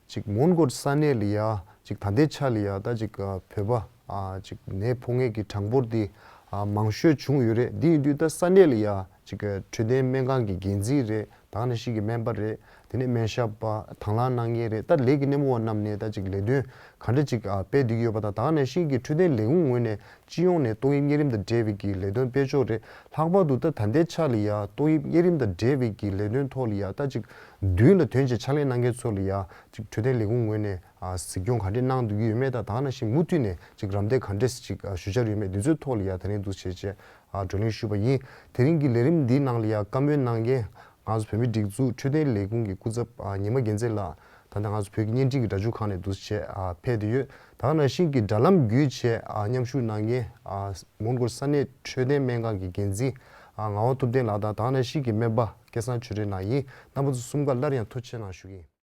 ཅིག་མོན་གྷོ་ས་གནས་ལ་ཡ་ཅིག་ད་ལྟའི་ཆ་ལ་ཡ་ད་ཅིག་ཨ་བོད་པ་ཨ་ཅིག་ནད་ཕོག་མཁན་གྱི་གྲངས་འབོར་འདི་ཨ་མང་ཤོས་བྱུང་ཡོད་རེད། འདི་ཡིན་དུས་ད་ས་གནས་ལ་ཡ་ ཅིག་འཕྲོད་བསྟེན་སྨན་ཁང་གི་འགན་འཛིན་རེད། ད་ག་ནང་བཞིན་གྱི་སྨན་པ་རེད། དེ་ནས་སྨན་ཞབས་པ། དང་བླངས་གནང་མཁན་རེད། ད་ལས་ཀྱི་སྣེ་མོ་བ་རྣམས་ནས་ད་ཅིག་ལས་དོན་ག་འདྲ་ཅིག་ཨ་སྤེལ་བསྡད་ཀྱི་ཡོད་པ་དང་། ད་ག་ནང་བཞིན་གྱི་འཕྲོད་བསྟེན་ལས་ཁུངས་ངོས་ནས་སྤྱི་ཡོངས་ནས་ཏོག་དབྱིབས་གཉན་རིམས་དང་འབྲེལ་བའི་གི་ལས་དོན་སྤེལ་ཕྱོགས་རེད། ལྷག་པར་དུ་ད་ད་ལྟའི་ཆ་ལ་ཡ་ཏོག་དབྱིབས་གཉན་རིམས་དང་འབྲེལ་བའི་གི་ལས་དོན་ཐོག་ལ་ཡ་ད་ཅིག་མདུན་ལ་དོན་ཆེ་ཕྱག་ལས་གནང་མཁན་ཚོ་ལ་ཡ་ཅིག་འཕྲོད་བསྟེན་ལས་ཁུངས་ངོས་ནས་ཨ་གཟིགས་སྐྱོང་ག་འདྲས་གནང་བསྡད་ཀྱི་ཡོད་མེད་དང་། ད་ག་ནང་བཞིན་མུ་མཐུད་ནས་ཅིག་རམ་འདེགས་ག་འདྲས་ཅིག་ཨ་ཞུ་འཆར་ཡོད་མེད། འདི་ཚོའི་ཐོག་ལ་ཡ་དེ་རིང་འདུག་བྱས་བྱས་ཨ་བགྲོ་གླེང་ཞུས་པ་ཡིན། དེ་རིང་གི་ལས་རིམ་འདིའི་ནང་ལ་ཡ་བཀའ་མོལ་གནང་མཁན་ང་ཚོ་བོད་མིའི་སྒྲིག་འཛུགས་འཕྲོད་བསྟེན་ལས་ཁུངས་ཀྱི་སྐུ་ཚབ་ཨ་ཉི་མ་རྒྱལ་མཚན་ལགས། ད་ལྟ་ང་ཚོ་བོད་ཀྱི་བརྙན་འཕྲིན་གྱི་སྒྲ་འཇུག་ཁང་ནས་འདུག་བྱས་ཨ་ཕེབས་བསྡད་ཡོད། ད་ག་ནང་བཞིན་གྱི་དྲ་ལམ་བརྒྱུད་བྱས་ཨ་མཉམ་ཞུགས་གནང་མཁན་ཨ་མོན་གྷོ་ས་གནས་འཕྲོད་བསྟེན་སྨན་ཁང་གི་འགན་འཛིན་ཨ་ངག་དབང་ཐུབ་བསྟན་ལགས་དང་། ད་ག་ནང་བཞིན་གྱི་སྨན་པ་སྐལ་བཟང་ཆོས་སྒྲོན་ལགས་ཡིན། རྣམ་པ་ཚོ་གསུམ་ཀ་སླར་ཡང་ཐུགས་རྗེ་ཆེ་གནང་ཞུ་གི་ཡིན།